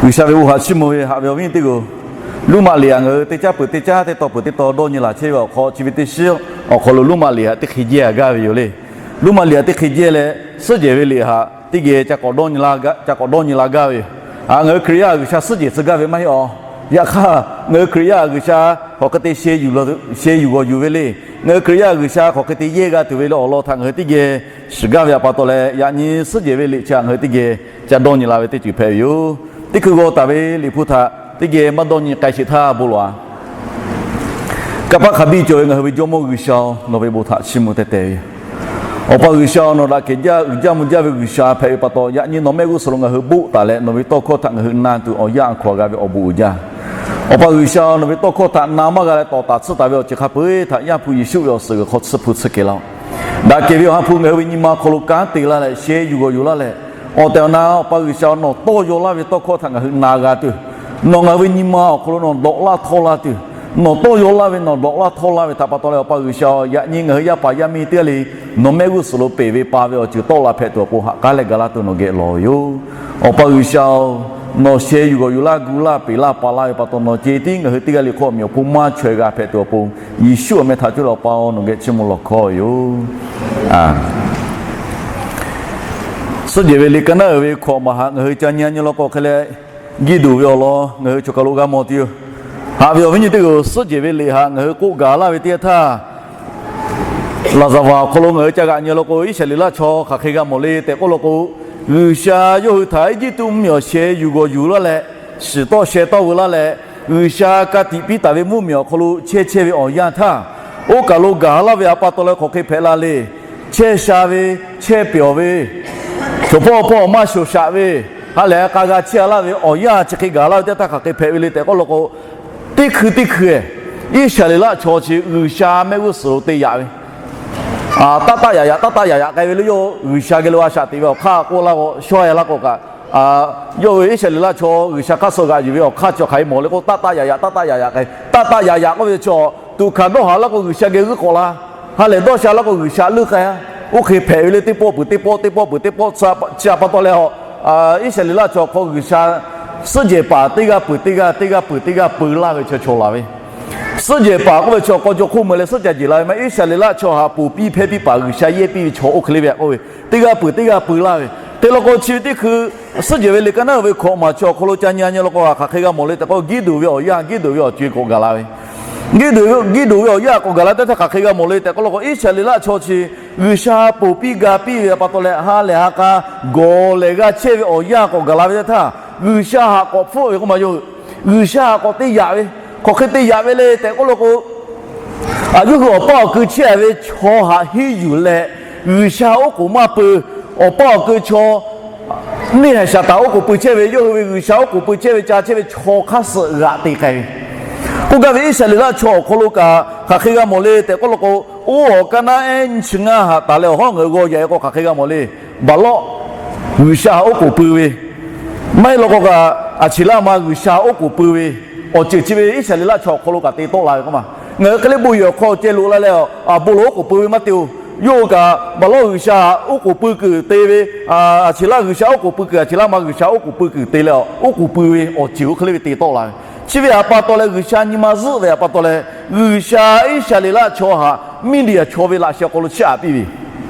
G'uiˬsha ve bon htaꞈ chiˇ mvuh ve haꞈ ve awˬ viˉ nyi teˇ hpaˍ-oˬ, Luˇmaꞈ liꞈ htaꞈ ngaˬ hui teˇ caˉ peuˬ teˇ caˉ teˇ taw peuˬ teˇ taw dawˇ nyi laˬ chehˇ ve awˬ hk'aw, chi ve teˇ shiˉ awˬ hk'aw lo Luˇmaꞈ liꞈ htaꞈ teˇ hk'e jehˇ g'a ve yoˬ le. Luˇmaꞈ liꞈ htaꞈ teˇ hk'e jehˇ leh, suhˉ jehˬ ve liꞈ htaꞈ teˇ geh ca k'awꞈ dawˇ nyi la gaˇ ve yoˬ. Ngaˬ hui Hkriꞈ yaˇ G'uiˬsha suhˉ jehˬ tcuh gaˇ ve maˇ heˆ aˬ. Yaꞈ hk'aˇ, ngaˬ hui Hkriꞈ yaˇ G'uiˬsha hk'aˬ hk'e te sheh yuˬ g'awˬ yuˬ ve le. Ngaˬ hui Hkriꞈ yaˇ G'uiˬsha hk'aˬ hk'e te yehˇ g'a tuˬ ve le awˬ lawn htaꞈ ngaˬ hui teˇ geh shiˍ gaˇ ve htaꞈ pa taw leh, yaꞈ nyi suhˉ jehˬ ve liꞈ chi htaꞈ ngaˬ hui teˇ geh ca dawˇ nyi la ve teˇ ceuˬ hpehꞈ ve yoˬ. Teˇ hkui g'aw taˍ ve liꞈ hpu htaꞈ teˇ geh maˇ dawˇ nyi k'ai sheˍ htaˇ bon lawˬ-a. Kanˇ paˆ hk'a biˇ cawˬ ve ngaˬ hui ve Jawˇmawˇ G'uiˬsha-oˬ, nawˬ ve bon htaꞈ chiˇ mvuh teh teh ve yoˬ. Awˬ pa G'uiˬsha-oˬ, nawˬ daꞈ kehˬ jaˇ uiˍ jaˇ mvuh jaˇ ve G'uiˬsha hpehꞈ ve pa taw, yaꞈ nyi nawˬ mehˆ g'uˇ suhˍ lo ngaˬ hui boˆ taˍ leh, nawˬ ve tawˇ hkawˇ htaꞈ ngaˬ hui na tuˬ awˬ yanˇ awˬ hkawˇ g'a ve awˬ bon uiˍ jaˇ. Awˬ pa G'uiˬsha-oˬ, nawˬ ve tawˇ hkawˇ htaꞈ na maˇ g'a leh tawˍ taˍ tsuhˇ taˍ ve awˬ ceuˬ hk'a peu-eˬ htaꞈ Yaˇ hpu Yeˍsuˆ ve awˬ suhˍ g'uiˬ hk'aw tsuhˇ hpu tsuhˇ kehˬ laˇ-oˆ. Daꞈ kehˬ ve awˬ ha hpu ngaˬ hui ve nyi ma awˬ hk'aw lo kanˉ te laˇ leh, sheh yuˬ g'awˬ yuˬ laˇ leh, awˬ tehˬ awˬ na Awˬ pa G'uiˬsha nawˬ tawˇ yaw laˇ ve tawˇ hkawˇ htaꞈ ngaˬ hui na g'a tuˬ, nawˬ ngaˬ hui ve nyi ma awˬ hk'aw lo nawˬ dawꞈ laˇ htawˇ laˇ tuˬ, nawˬ tawˇ yaw laˇ ve nawˬ dawꞈ laˇ htawˇ laˇ ve htaꞈ pa taw leh, Awˬ pa G'uiˬsha-oˬ, yaꞈ nyi ngaˬ hui yaˇ paˍ yaˇ miˇ teˇ g'aˇ le nawˬ mehˆ g'uˇ suhˍ lo peˬ ve pa ve awˬ ceuˬ tawˆ la hpehꞈ tuˬ awˬ pon haꞈ k'aˉ leh ga laˇ tuˬ nawˬ geh lawˬ ve yoˬ. Awˬ pa G'uiˬsha-oˬ, nawˬ sheh yuˬ g'awˬ yuˬ laˇ gu laˇ peˬ laˇ pa laˇ ve pa taw, nawˬ ceh tiˉ ngaˬ hui teˇ g'aˇ le hk'oˆ awˬ meꞈ awˬ hponˇ maˇ chaweh g'a hpehꞈ tuˬ awˬ pon, Yeˍsuˆ awˬ meh htaꞈ cuˇ leh Awˬ pa-oˬ, nawˬ geh chiˇ mvuh lawˬ hkawˇ ve yoˬ. Suhˉ jehˬ ve liꞈ ka naˉ uiˍ ve hkawꞈ maˬ htaꞈ ngaˬ hui ca nyi nyi law k'o hk'e leh, Giˇduꞈ ve awˬ lawn ngaˬ hui choˬ kaˬ lo g'a mawˬ tuˬ yoˬ. Haꞈ ve awˬ viˉ nyi teˇ g'aˇ-oˬ, suhˉ jehˬ ve liꞈ htaꞈ ngaˬ hui k'oˆ gaˬ laˇ ve teˇ yanˇ htaˇ, Laˍzaˍvaˍ awˬ hk'aw lo ngaˬ hui ca g'aꞈ nyi law k'o, Iˉsaˍreˍlaˆ chaw hk'aˬ hk'e g'a mawˬ le tehꞈ k'oˆ law k'o, G'uiˬsha yawˇ hui htaꞈ Eˇjiˇtuꞈ mvuhˇmiˬ awˬ sheh yuˬ g'awˬ yuˬ laˇ leh, shiˍ tawˆ sheh tawˆ veu laˇ leh, G'uiˬsha ka tiꞈ piˇ taˍ ve mvuhˇmiˬ awˬ hk'aw lo chehˇ chehˇ ve awˬ yanˇ htaˇ, oˇ kaˬ lo gaˬ laˇ ve htaꞈ pa taw leh hk'aˬ hk'e hpehꞈ la le. Chehˇ sha ve, chehˇ pyawˬ ve, chaw hpawˇ hpawˇ maˇ shoˍ shaꞈ ve, ha lehˬ k'a g'a chehˇ laˇ ve awˬ yanˇ chi hk'e gaˬ laˇ ve teˇ htaˇ hk'aˬ hk'e hpehꞈ ve le tehꞈ k'oˆ law k'o, teˇ hkui teˇ hkui Iˉsaˍreˍlaˆ chaw chi G'uiˬsha mehˆ g'uˇ suhˍ lo te yaꞈ ve, taˆ taˆ yaꞈ yaꞈ taˆ taˆ yaꞈ yaꞈ k'ai ve le. Yawˇ G'uiˬsha geh lo a shaꞈ teꞈ ve awˬ hk'aˇ k'oˆ laˇ k'o, shawˉ a laˇ k'o kaꞈ, yawˇ ve Iˉsaˍreˍlaˆ chaw G'uiˬsha hk'aˇ suh g'aꞈ yuˬ ve awˬ hk'aˇ chi hk'aˬ hk'e mawˬ le k'o, taˆ taˆ yaꞈ yaꞈ taˆ taˆ yaꞈ yaꞈ k'ai, taˆ taˆ yaꞈ yaꞈ k'oˆ ve chaw tuꞈ hkanˍ dawˇ haˍ laˇ k'o G'uiˬsha geh g'uiˇ k'awꞈ la, ha lehˬ dawˇ sha laˇ k'o G'uiˬsha leuˆ k'ai-a. Oˇ hk'e hpehꞈ ve le. Teˇ pawˆ peuˬ teˇ pawˆ, teˇ pawˆ peuˬ teˇ pawˆ, chi htaꞈ pa taw leh, Iˉsaˍreˍlaˆ chaw hk'aw G'uiˬsha suhˉ jehˬ paˍ teˇ g'aˇ peuˬ teˇ g'aˇ, teˇ g'aˇ peuˬ teˇ g'aˇ peu laˇ ve chaw chaw la ve. Suhˉ jehˬ paˍ k'oˆ ve chaw k'aw jaw hk'oˆ mui leh suhˉ ca jeˬ la ve maˇ heˆ. Iˉsaˍreˍlaˆ chaw htaꞈ ponˬ piˇ hpehˇ piˇ paˍ G'uiˬsha yehˇ piˇ ve chaw oˇ hk'e le ve htaꞈ k'oˆ ve, teˇ g'aˇ peuˬ teˇ g'aˇ peu laˇ ve. Te law k'o chi ve teˇ hkui suhˉ jehˬ ve liꞈ ka naˉ uiˍ ve hkawꞈ maˬ chi awˬ hk'aw lo ca nyi nyi law k'o, hk'aˬ hk'e g'a mawˬ le tehꞈ k'o, Giˇduꞈ ve awˬ yanˇ, Giˇduꞈ ve awˬ co-e k'awꞈ gaˬ la ve. Giˇduꞈ ve, Giˇduꞈ ve awˬ yanˇ k'awꞈ gaˬ la teˇ htaˇ hk'aˬ hk'e g'a mawˬ le tehꞈ k'oˆ law k'o, Iˉsaˍreˍlaˆ chaw chi G'uiˬsha ponˬ piˇ ga piˇ ve pa taw leh ha lehˬ ha k'a gawˬ lehˬ g'a chehˇ ve awˬ yanˇ k'awꞈ gaˬ la ve teˇ htaˇ, G'uiˬsha htaꞈ k'awꞈ hpfuhˆ ve k'oˆ ma yoˬ. G'uiˬsha htaꞈ k'awꞈ te yaꞈ ve, hk'aˬ hk'e te yaꞈ ve le tehꞈ k'oˆ law k'o, a yawˇ hui awˬ paˇ awˬ keu chehˇ ve chaw htaꞈ henˇ yuˬ leh, G'uiˬsha oˉ k'oˍ maˇ peu, awˬ paˇ awˬ keu chaw neˇ haiˬ Saˍtanˍ oˉ k'oˍ pui chehˇ ve, yawˇ hui ve G'uiˬsha oˉ k'oˍ pui chehˇ ve ca chehˇ ve chaw hk'aˇ suh g'aꞈ te k'ai ve. K'oˆ gaˇ ve Iˉsaˍreˍlaˆ chaw awˬ hk'aw lo kaꞈ hk'aˬ hk'e g'a mawˬ le tehꞈ k'oˆ law k'o, oˇ awˬ kaˇ naˉ ehˉ nyiˇ chi ngaˇ htaꞈ taˍ leh awˬ hawˉ ngaˬ hui g'aw yaꞈ-e k'o hk'aˬ hk'e g'a mawˬ le. Baˍlawˆ G'uiˬsha htaꞈ oˉ k'oˍ pui ve, maˇ heˆ law k'o kaꞈ Aˍcheˍlaˆ ma G'uiˬsha htaꞈ oˉ k'oˍ pui ve awˬ ceuˬ chi ve Iˉsaˍreˍlaˆ chaw awˬ hk'aw lo kaꞈ te tawˆ la ve k'oˆ ma. Ngaˬ hui hk'e le bon yehˬ awˬ hk'aw ceh loꞈ la leh, a bon lo oˉ k'oˍ pui ve maˇ te-oˬ. Yawˇ hui kaꞈ Baˍlawˇ g'uiˬsha htaꞈ oˉ k'oˍ pui kuiˬ te ve, Aˍcheˍlaˆ g'uiˬsha oˉ k'oˍ pui kuiˬ, Aˍcheˍlaˆ ma g'uiˬsha oˉ k'oˍ pui kuiˬ te leh, oˉ k'oˍ pui ve awˬ ceuˬ oˇ hk'e le ve te tawˆ la ve. Chi ve htaꞈ pa taw leh G'uiˬsha nyi ma zuhˆ ve htaꞈ pa taw leh, G'uiˬsha Iˉsaˍreˍlaˆ chaw htaꞈ Miˇdiˍaˍ chaw ve laꞈ sheh hk'aw lo chiˇ aꞈ piˇ ve.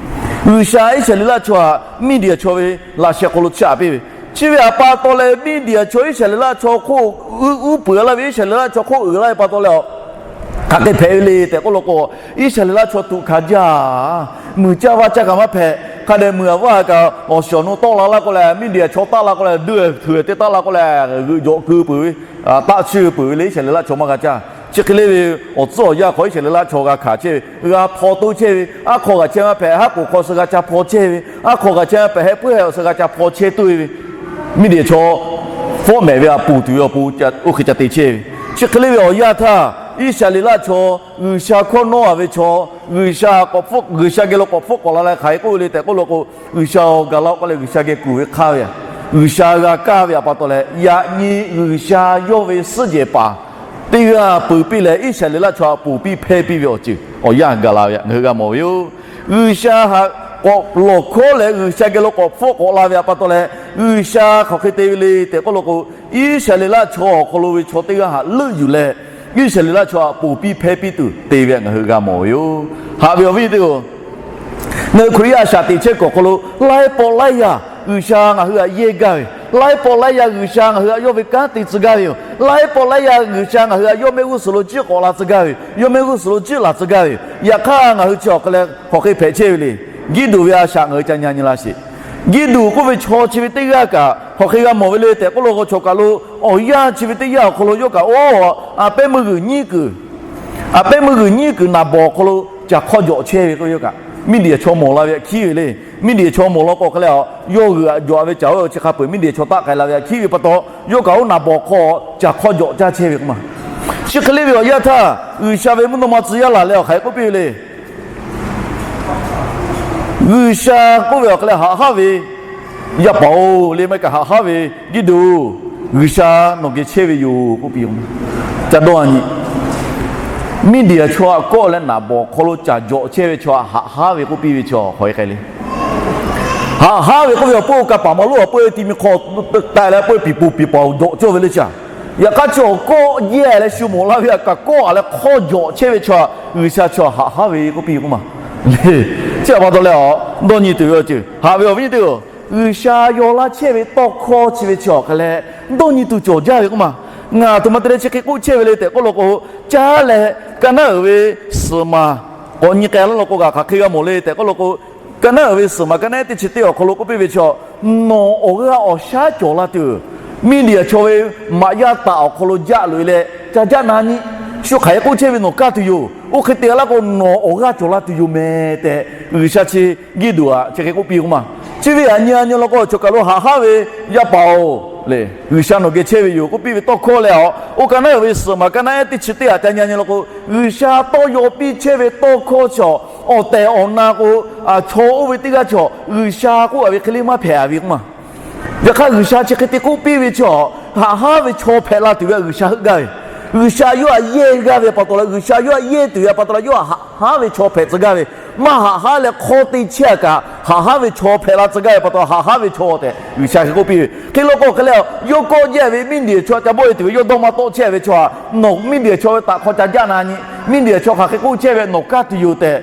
G'uiˬsha Iˉsaˍreˍlaˆ chaw htaꞈ Miˇdiˍaˍ chaw ve laꞈ sheh hk'aw lo chiˇ aꞈ piˇ ve. Chi ve htaꞈ pa taw leh Miˇdiˍaˍ chaw Iˉsaˍreˍlaˆ chaw hk'oˆ uˉ peunˍ laˇ ve, Iˉsaˍreˍlaˆ chaw hk'oˆ uiˍ laˇ ve pa taw leh, hk'aˬ hk'e hpehꞈ ve le tehꞈ k'oˆ law k'o, Iˉsaˍreˍlaˆ chaw tuꞈ hkanˍ jaˇ, muiˬ caˇ vaˇ caˇ kaꞈ maˇ hpehꞈ. Hk'a dehꞈ muiˬ aꞈ vaˇ kaꞈ awˬ shiˍ awˬ nu tawˆ la laˇ k'oˆ leh, Miˇdiˍaˍ chaw taˆ la k'oˆ leh, duˇ tuˬ te taˆ la k'oˆ leh, g'euꞈ jawꞈ keu peuˬ ve, taˆ chiˇ peuˬ ve le, Iˉsaˍreˍlaˆ chaw maˇ g'a caˇ. Chi hk'e le ve awˬ tcuhˉ awˬ yanˇ hk'aw Iˉsaˍreˍlaˆ chaw g'a hkanˍ chehˇ ve, g'a hpaw toˇ chehˇ ve, aˉ hk'aw g'aꞈ chehˇ maˇ hpehꞈ, haˉ k'oˍ hk'aw suh g'a ca hpaw chehˇ ve, aˉ hk'aw g'aꞈ chehˇ maˇ hpehꞈ, heh puiˉ heh awˬ suh g'a ca hpaw chehˇ toˇ ve, Miˇdiˍaˍ chaw fawˉ mehˍ ve aꞈ ponˬ tuˬ ve awˬ pon oˇ hk'e ca te chehˇ ve. Chi hk'e le ve awˬ yanˇ htaˇ, Iˉsaˍreˍlaˆ chaw G'uiˬsha hkawˇ nawˉ a ve chaw, G'uiˬsha k'awꞈ hpfuhˆ, G'uiˬsha geh lo k'awꞈ hpfuhˆ k'awꞈ la leh hk'aˬ hk'e k'oˆ ve le tehꞈ k'oˆ law k'o, G'uiˬsha awˬ gaˬ la k'oˆ leh G'uiˬsha geh kuˬ ve hk'aˇ ve, G'uiˬsha g'a kaˇ ve htaꞈ pa taw leh, yaꞈ nyi G'uiˬsha yawˇ ve suhˉ jehˬ paˍ teˇ g'aˇ peuˬ piˇ leh Iˉsaˍreˍlaˆ chaw htaꞈ ponˬ piˇ hpehˇ piˇ ve awˬ ceuˬ awˬ yanˇ gaˬ la ve htaꞈ ngaˬ hui g'a mawˬ ve yoˬ. G'uiˬsha htaꞈ k'awꞈ lawˬ hkawˉ leh G'uiˬsha geh lo k'awꞈ hpfuhˆ k'awꞈ la ve htaꞈ pa taw leh, G'uiˬsha hk'aˬ hk'e te ve le tehꞈ k'oˆ law k'o, Iˉsaˍreˍlaˆ chaw awˬ hk'aw lo ve chaw teˇ g'aˇ haꞈ leuˆ yuˬ leh, Iˉsaˍreˍlaˆ chaw htaꞈ ponˬ piˇ hpehˇ piˇ tuˬ te ve htaꞈ ngaˬ hui g'a mawˬ ve yoˬ. Haꞈ ve awˬ viˉ teˇ-oˬ, ngaˬ hui Hkriꞈ yaˇ a shaꞈ teꞈ chehˇ kuiˬ awˬ hk'aw lo laiˉ pawˆ laiˉ yaˇ G'uiˬsha ngaˬ hui htaꞈ yehˇ gaˇ ve, laiˉ pawˆ laiˉ yaˇ G'uiˬsha ngaˬ hui htaꞈ yawˇ ve kanˉ te tcuh gaˇ ve yoˬ. Laiˉ pawˆ laiˉ yaˇ G'uiˬsha ngaˬ hui htaꞈ yawˇ mehˆ g'uˇ suhˍ lo jiˆ k'awꞈ la tcuh gaˇ ve yoˬ. Yawˇ mehˆ g'uˇ suhˍ lo jiˆ laˬ tcuh gaˇ ve yoˬ. Yaꞈ hk'aˇ, ngaˬ hui chi awˬ hk'aw leh hk'aˬ hk'e hpehꞈ chehˇ ve le. Giˇduꞈ ve a shaꞈ ngaˬ hui ca nyi nyi laˇ sheˍ. Giˇduꞈ k'oˆ ve chaw chi ve teˇ g'aˇ kaꞈ hk'aˬ hk'e g'a mawˬ ve le tehꞈ k'oˆ law k'o, chaw kaˬ lo awˬ yanˇ chi ve teˇ yanˇ awˬ hk'aw lo yawˇ kaꞈ oˇ a pehˉ meuˇ g'uiˬ nyiˉ kuiˬ, a pehˉ meuˇ g'uiˬ nyiˉ kuiˬ naˍ bawˬ awˬ hk'aw lo caˬ hk'aw jawꞈ chehˇ ve k'oˆ ve yoˬ kaꞈ, Miˇdiˍ chaw mawˬ la ve htaꞈ hkiˉ ve le. Miˇdiˍ chaw mawˬ law k'o hk'e leh, yawˇ g'uiˬ htaꞈ jawꞈ ve caˬ oˇ chi hk'a peu-eˬ Miˇdiˍ chaw taˆ k'ai la ve htaꞈ hkiˉ ve pa taw, yawˇ kaꞈ oˇ naˍ bawˬ hk'aw caˬ hk'aw jawꞈ caˇ chehˇ ve k'oˆ ma. Chi hk'e le ve awˬ yanˇ htaˇ, G'uiˬsha ve mvuhˇ naw ma tcuh yaˇ laˬ leh awˬ hk'aˬ hk'e k'oˆ piˇ ve le. G'uiˬsha k'oˆ ve awˬ hk'e leh, haꞈ haˉ ve yaˇ paˍ-oˬ le, maˇ heˆ kaꞈ haꞈ haˉ ve Giˇduꞈ, G'uiˬsha nawˬ geh chehˇ ve yoˬ k'oˆ piˇ-oˬ. Ca dawˇ nyi. Miˇdiˍ chaw htaꞈ kawˆ leh naˍ bawˬ hk'aw lo caˬ jawꞈ chehˇ ve chaw htaꞈ haꞈ haˉ ve k'oˆ piˇ ve chaw hk'aˬ hk'e le. Haꞈ haˉ ve k'oˆ ve awˬ pon oˇ kaˍ paˍ ma lonˉ awˬ pon ti mi hk'aw taˆ leh peuˇ piˍ poˬ piˍ paˍ-oˬ jawꞈ cawˇ ve le caˬ. Yaꞈ hk'aˇ, chi awˬ kawˆ yehˇ leh shu mawˬ laˇ ve htaꞈ kaꞈ kawˆ a leh hk'aw jawꞈ chehˇ ve chaw htaꞈ G'uiˬsha chaw htaꞈ haꞈ haˉ ve k'oˆ piˇ k'oˆ ma. Chi htaꞈ pa taw leh a, dawˇ nyi tuˬ ve awˬ ceuˬ haꞈ ve awˬ viˉ teˇ-oˬ, G'uiˬsha yaw laˇ chehˇ ve tawˇ hkawˇ chi ve chi awˬ hk'e leh dawˇ nyi tuˬ cawˬ jaˇ ve k'oˆ ma. Ngaˬ aˬ htoꞈ ma te leh chi hk'e k'oˆ chehˇ ve le tehꞈ k'oˆ law k'o, caˉ leh ka naˉ uiˍ ve suhˍ maˬ k'awꞈ nyi k'ai laˇ law k'o, kaꞈ hk'aˬ hk'e g'a mawˬ le tehꞈ k'oˆ law k'o, ka naˉ uiˍ ve suhˍ maˬ ka naˉ ehˉ teˇ chi teˇ awˬ hk'aw lo k'oˆ piˇ ve chaw, nawˬ awˬ g'aˇ awˬ shaˉ cawˬ la tuˬ, Miˇdiˍ chaw ve maꞈ yaˇ taꞈ awˬ hk'aw lo jaˆ loꞈ e leh ca jaˆ na nyi, shu hk'aˬ hk'e k'oˆ chehˇ ve nawˬ kaˇ tuˬ yoˬ. Oˇ hk'e te laˇ k'o, nawˬ awˬ g'aˇ cawˬ la tuˬ yoˬ mehˍ tehꞈ, G'uiˬsha chi Giˇduꞈ htaꞈ chi hk'e k'oˆ piˇ k'oˆ ma. Chi ve htaꞈ nyi a nyi law k'o, chaw kaˬ lo haꞈ haˉ ve yaˇ paˍ-oˬ le, G'uiˬsha nawˬ geh chehˇ ve yoˬ k'oˆ piˇ ve tawˇ hkawˇ leh a, oˇ ka naˉ uiˍ ve suhˍ maˬ ka naˉ ehˉ teˇ chi teˇ htaꞈ ca nyi a nyi law k'o, G'uiˬsha tawˇ yaw piˇ chehˇ ve tawˇ hkawˇ chaw, awˬ tehˬ awˬ na k'o, chaw oˇ ve teˇ g'aˇ chaw G'uiˬsha k'oˆ a ve hk'e le maˇ hpehꞈ a ve k'oˆ ma. Yaꞈ hk'aˇ, G'uiˬsha chi hk'e te k'oˆ piˇ ve chaw, haꞈ haˉ ve chaw hpehꞈ la tuˬ ve G'uiˬsha heuˆ gaˇ ve, G'uiˬsha yawˇ htaꞈ yehˇ gaˇ ve pa taw leh, G'uiˬsha yawˇ htaꞈ yehˇ tuˬ ve pa taw leh, yawˇ htaꞈ haꞈ haˉ ve chaw hpehꞈ tcuh gaˇ ve, maˇ haꞈ haˉ leh hk'aw te chehˇ a kaꞈ, haꞈ haˉ ve chaw hpehꞈ la tcuh gaˇ ve pa taw, haꞈ haˉ ve chaw tehꞈ G'uiˬsha hk'e k'oˆ piˇ ve. Hk'e law k'o hk'e leh, yawˇ kawˆ jaˇ ve Miˇdiˍ chaw ca bawˆ e tuˬ ve yawˇ dawˇ maˇ tawˆ chehˇ ve chaw htaꞈ, nawˬ Miˇdiˍ chaw ve taꞈ hk'aw ca jaˆ na nyi, Miˇdiˍ chaw hk'aˬ hk'e k'oˆ chehˇ ve nawˬ kaˇ tuˬ yoˬ tehꞈ,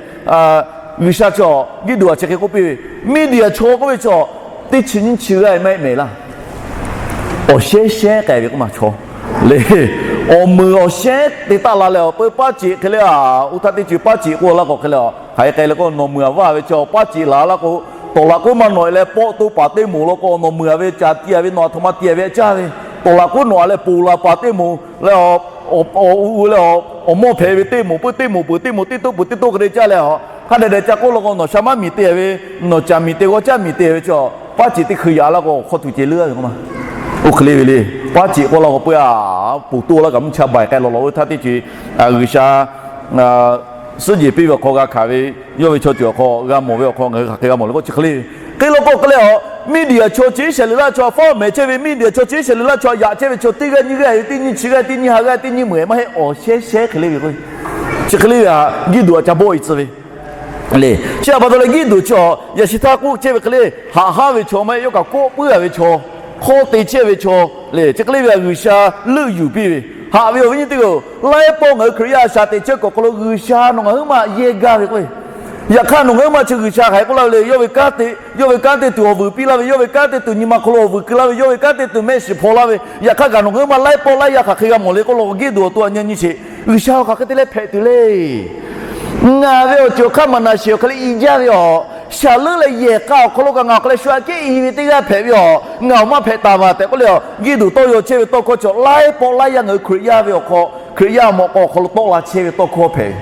G'uiˬsha chaw Giˇduꞈ htaꞈ chi hk'e k'oˆ piˇ ve, Miˇdiˍ chaw k'oˆ ve chaw teˇ chi nyiˇ chi g'aˇ maˇ heˆ mehˍ laˇ. Awˬ shehˉ shehˉ k'ai ve k'oˆ ma chaw le. Awˬ meuˍ awˬ shehˉ te taˆ la leh awˬ peu paˉ ceꞈ hk'e le a, oˇ htaˇ teˇ ceuˬ paˉ ceꞈ k'oˆ laˇ k'o hk'e le a, hk'aˬ hk'e k'ai le k'o, nawˬ meuˍ a vaˇ ve chaw paˉ ceꞈ laˬ laˇ k'o, tawˍ laꞈ k'oˉ maˇ nawꞈ e leh pawˆ to paˍ teˇ moˍ law k'o, nawˬ meuˍ a ve caˬ ti a ve nawˬ a htoꞈ ma ti a ve caˇ ve, tawˍ laꞈ k'oˉ nawꞈ a leh poˬ laˬ paˍ teˇ moˍ leh, awˬ u leh awˬ mawˇ hpehꞈ ve teˇ moˍ peuˬ teˇ moˍ peuˬ teˇ moˍ teˇ toˆ peuˬ teˇ toˆ hk'e le caˇ leh a, hk'a dehꞈ dehꞈ ca k'oˆ law k'o, nawˬ sha maˇ miˬ te ve, nawˬ caˬ miˬ te g'aw caˇ miˬ te ve chaw paˉ ceꞈ teˇ hkui yaꞈ laˇ k'o, awˬ hk'aw tuˬ ceh leuˉ ve k'oˆ ma. Oˇ hk'e le ve le, paˉ ceꞈ k'oˆ laˇ k'o peuˬ a, poˬ toˆ laˇ kaꞈ mvuhˇ cha baiˬ k'ai law law oˇ htaˇ teˇ ceuˬ G'uiˬsha suhˉ jehˬ piˇ ve awˬ hk'aw g'a hkanˍ ve, yawˇ ve chaw ceuˬ awˬ hk'aw g'a mawˬ ve awˬ hk'aw ngaˬ hui hk'aˬ hk'e g'a mawˬ le k'o chi hk'e le ve. Hk'e law k'o hk'e leh a, Miˇdiˍ chaw chi Iˉsaˍreˍlaˆ chaw htaꞈ faˉ mehˍ chehˇ ve, Miˇdiˍ chaw chi Iˉsaˍreˍlaˆ chaw htaꞈ yaꞈ chehˇ ve chaw teˇ g'aˇ nyiˇ g'aˇ ve teˇ nyiˇ chi g'aˇ teˇ nyiˇ ha g'aˇ teˇ nyiˇ meuˬ e maˇ heˆ, awˬ shehˉ shehˉ hk'e le ve k'o, chi hk'e le ve a, Giˇduꞈ htaꞈ ca bawˆ e tcuh ve le. Chi htaꞈ pa taw leh Giˇduꞈ chaw yaꞈ shi htaˇ k'oˆ chehˇ ve hk'e le, haꞈ haˉ ve chaw maˇ heˆ, yawˇ kaꞈ kawˆ puiˉ a ve chaw, hk'aw te chehˇ ve chaw le. Chi hk'e le ve a, G'uiˬsha leuˆ yuˬ piˇ ve. Haꞈ ve awˬ viˉ nyi teˇ g'aˇ-oˬ, laiˉ pawˆ ngaˬ hui Hkriꞈ yaˇ a shaꞈ teꞈ chehˇ kuiˬ awˬ hk'aw lo G'uiˬsha nawˬ ngaˬ huiˉ ma htaꞈ yehˇ gaˇ ve k'o, yaꞈ hk'aˇ nawˬ ngaˬ huiˉ ma chi G'uiˬsha hk'aˬ hk'e k'oˆ laˇ ve le, yawˇ ve kanˉ te, yawˇ ve kanˉ te tuˬ awˬ vuiˬ piˇ laˇ ve, yawˇ ve kanˉ te tuˬ nyi ma hk'aw lo awˬ vuiˬ keu laˇ ve, yawˇ ve kanˉ te tuˬ mehˆ shiˍ hpaw laˇ ve, yaꞈ hk'aˇ kaꞈ nawˬ ngaˬ huiˉ ma laiˉ pawˆ laiˉ yaˇ hk'aˬ hk'e g'a mawˬ le k'oˆ law k'o, Giˇduꞈ awˬ to htaꞈ nyi nyi sheˍ. G'uiˬsha hk'aˬ hk'e te leh hpehꞈ tuˬ le. Ngaˬ ve awˬ ceuˬ awˬ hk'aˇ maˍ naˍ shiˍ awˬ hk'e leh i jaˇ ve aˬ. Shaˍ leuˉ leh yehˬ k'a awˬ hk'aw lo kaꞈ ngaˬ awˬ hk'aw leh shu aꞈ kehˉ i ve teˇ g'aˇ hpehꞈ ve aˬ. Ngaˬ awˬ maˇ hpehꞈ taˍ vaˬ tehꞈ k'oˆ leh a, Giˇduꞈ tawˇ yaw chehˇ ve tawˇ hkawˇ chi laiˉ pawˆ laiˉ yaˇ ngaˬ hui Hkriꞈ yaˇ ve awˬ hk'aw, Hkriꞈ yaˇ mawꞈ k'aw awˬ hk'aw lo tawˆ la chehˇ ve tawˇ hkawˇ hpehꞈ ve.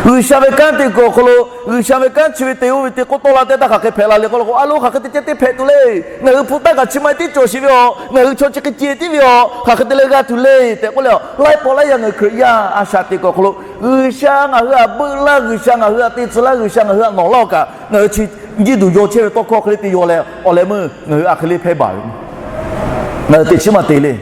G'uiˬsha ve kanˉ te kuiˬ awˬ hk'aw lo, G'uiˬsha ve kanˉ chi ve te oˇ ve te k'oˆ tawˆ la tehꞈ htaˇ hk'aˬ hk'e hpehꞈ la le k'oˆ law k'o, a lo hk'aˬ hk'e te ceh teˇ hpehꞈ tuˬ le. Ngaˬ hui hpu taˇ kaꞈ chi ma e tiˉ cawˬ sheˍ ve aˬ. Ngaˬ hui chaw chi hk'e ceh tiˉ ve aˬ. Hk'aˬ hk'e te leh g'a tuˬ le tehꞈ k'oˆ leh a, laiˉ pawˆ laiˉ yaˇ ngaˬ hui Hkriꞈ yaˇ a shaꞈ teꞈ kuiˬ awˬ hk'aw lo G'uiˬsha ngaˬ hui htaꞈ beuˆ laˇ, G'uiˬsha ngaˬ hui htaꞈ te tcuh laˇ, G'uiˬsha ngaˬ hui htaꞈ nawˬ laˇ-oˬ kaꞈ, ngaˬ hui chi Giˇduꞈ yaw chehˇ ve tawˇ hkawˇ hk'e le te yaw leh awˬ leh meuˇ ngaˬ hui a hk'e le hpehˇ baˬ ve, ngaˬ hui teꞈ chiˉ maˇ te le.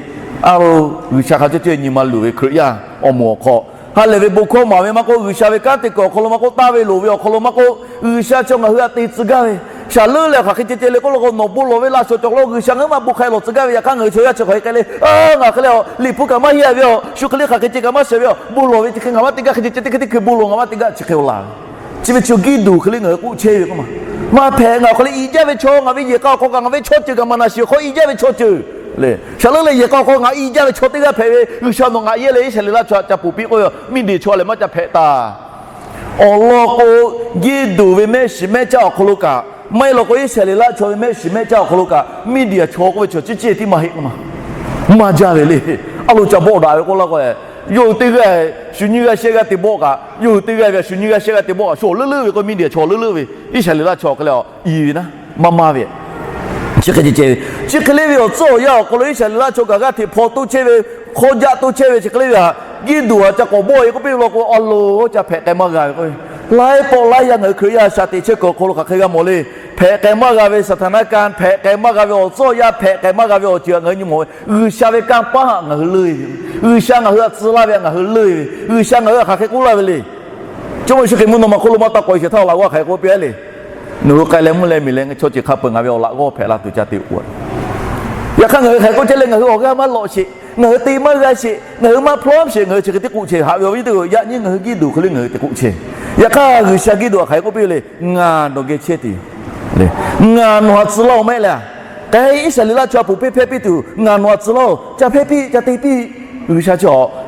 A lo, G'uiˬsha hk'a cawˇ cawˇ nyi ma luˬ ve Hkriꞈ yaˇ awˬ moˍ awˬ hk'aw Ha lehˬ ve bon hkawˇ maˍ ve maˇ k'oˆ, G'uiˬsha ve kanˉ te kuiˬ awˬ hk'aw lo maˇ k'oˆ, taˇ ve loˍ ve awˬ hk'aw lo maˇ k'oˆ, G'uiˬsha chaw ngaˬ hui htaꞈ te tcuh gaˇ ve. Shaˍ leuˉ leh hk'aˬ hk'e ceh ceh le k'oˆ law k'o, nawˬ bon lawˬ ve laꞈ shawˍ cawˬ lo G'uiˬsha ngaˬ hui maˇ bon hk'ai lawˬ tcuh gaˇ ve. Yaꞈ hk'aˇ ngaˬ hui chaw yaˇ chi hk'aˬ hk'e k'ai le, ngaˬ hk'e le, Liꞈ hpu kaꞈ maˇ heˆ ve, shu hk'e le hk'aˬ hk'e ceh kaꞈ maˇ shehˍ ve, bon lawˬ ve chi hk'e ngaˬ maˇ te gaˇ, hk'e ceh ceh teˇ hk'e teˇ hk'e bon lawˬ ngaˬ maˇ te gaˇ chi hk'e laˬ ve. Chi ve chi Giˇdonˍ hk'e le ngaˬ hui k'oˆ chehˇ ve k'oˆ ma. Maˇ hpehꞈ, ngaˬ hk'aˬ le i jaˇ ve chaw, ngaˬ ve yehˬ k'a awˬ hk'aw kaꞈ ngaˬ ve chaw ceuˬ kaꞈ maˍ naˍ shiˍ hk'aw i jaˇ ve chaw ceuˬ le. Shaˍ leuˉ leh yehˬ k'a awˬ hk'aw ngaˬ i jaˇ ve chaw teˇ g'aˇ hpehꞈ ve, G'uiˬsha nawˬ ngaˬ yehˇ leh Iˉsaˍreˍlaˆ chaw htaꞈ ca ponˬ piˇ k'oˆ ve, Miˇdiˍeˍ chaw lehˬ maˇ ca hpehꞈ taˍ. Awˬ lawn k'o, Giˇdonˍ ve mehˆ shiˍ mehˆ caˇ awˬ hk'aw lo kaꞈ, maˇ heˆ law k'o Iˉsaˍreˍlaˆ chaw ve mehˆ shiˍ mehˆ caˇ awˬ hk'aw lo kaꞈ, Miˇdiˍeˍ chaw k'oˆ ve chaw ciˉ ciˉ tiˉ maˇ heˆ k'oˆ ma. Maˇ jaˇ ve le. A lo ca bawˆ daꞈ ve k'oˆ laˇ k'o, yawˇ hui teˇ g'aˇ shu nyiˇ g'aˇ shehˆ g'aˇ te bawˆ kaꞈ, yawˇ hui teˇ g'aˇ ve shu nyiˇ g'aˇ shehˆ g'aˇ te bawˆ kaꞈ, shu leuˉ leuˉ ve k'o, Miˇdiˍeˍ chaw leuˉ leuˉ ve, Iˉsaˍreˍlaˆ chaw hk'e le i ve naˉ maˇ maˇ ve. Chi hk'e ceh ceh ve, chi hk'e le ve awˬ tcuhˉ awˬ yanˇ awˬ hk'aw lo Iˉsaˍreˍlaˆ chaw kaꞈ g'aˇ hteꞈ hpaw toˇ chehˇ ve, hk'awˇ jaˆ toˇ chehˇ ve chi hk'e le ve htaꞈ Giˇdonˍ htaꞈ ca k'awꞈ bawˆ e k'oˆ piˇ ve law k'o, a lo ca hpehꞈ k'ai maˇ g'a ve k'o, laiˉ pawˆ laiˉ yaˇ ngaˬ hui Hkriꞈ yaˇ shaˍ teꞈ chehˇ kuiˬ awˬ hk'aw lo hk'aˬ hk'e g'a mawˬ le. Hpehꞈ k'ai maˇ g'a ve สถานการณ์, hpehꞈ k'ai maˇ g'a ve awˬ tcuhˉ awˬ yanˇ, hpehꞈ k'ai maˇ g'a ve awˬ ceuˬ htaꞈ ngaˬ hui nyi mawˬ ve, G'uiˬsha ve kanˇ paˆ htaꞈ ngaˬ hui leuˆ e ve, G'uiˬsha ngaˬ hui htaꞈ tcuh laˇ ve htaꞈ ngaˬ hui leuˆ e ve, G'uiˬsha ngaˬ hui htaꞈ hk'aˬ hk'e k'oˆ laˇ ve le. Jawˇmawˇ Yeˍsuˆ Hkriꞈ mvuhˇ naw ma hk'oˆ lo maˇ taˇ k'awꞈ e sheˍ htaˇ laꞈ g'awˇ hk'aˬ hk'e k'oˆ piˇ le. Nawˬ hui k'ai leh mvuhˇ leh miˬ leh chaw ceuˬ hk'a peuˬ ngaˬ ve awˬ laꞈ g'awˇ hpehꞈ la tuˬ ca te-o. Yaꞈ hk'aˇ ngaˬ hui hk'aˬ hk'e k'oˆ chehˇ leh, ngaˬ hui awˬ g'aˇ maˇ lawꞈ sheˍ, ngaˬ hui te maˇ g'a sheˍ, ngaˬ hui maˇ hpawˇ sheˍ, ngaˬ hui chi hk'e teˇ k'oˆ chehˇ. Haꞈ ve awˬ viˉ teˇ-oˬ, yaꞈ nyi ngaˬ hui Giˇdonˍ hk'e le ngaˬ hui te k'oˆ chehˇ. Yaꞈ hk'aˇ G'uiˬsha Giˇdonˍ htaꞈ hk'aˬ hk'e k'oˆ piˇ ve le, ngaˬ nawˬ geh chehˇ tuˬ yoˬ. Ngaˬ nawˬ htaꞈ tcuh laˇ-oˬ maˇ heˆ le. K'ai Iˉsaˍreˍlaˆ chaw htaꞈ ponˬ piˇ hpehˇ piˇ tuˬ, ngaˬ nawˬ htaꞈ tcuh laˇ-oˬ, ca hpehˇ piˇ, ca te piˇ. G'uiˬsha chi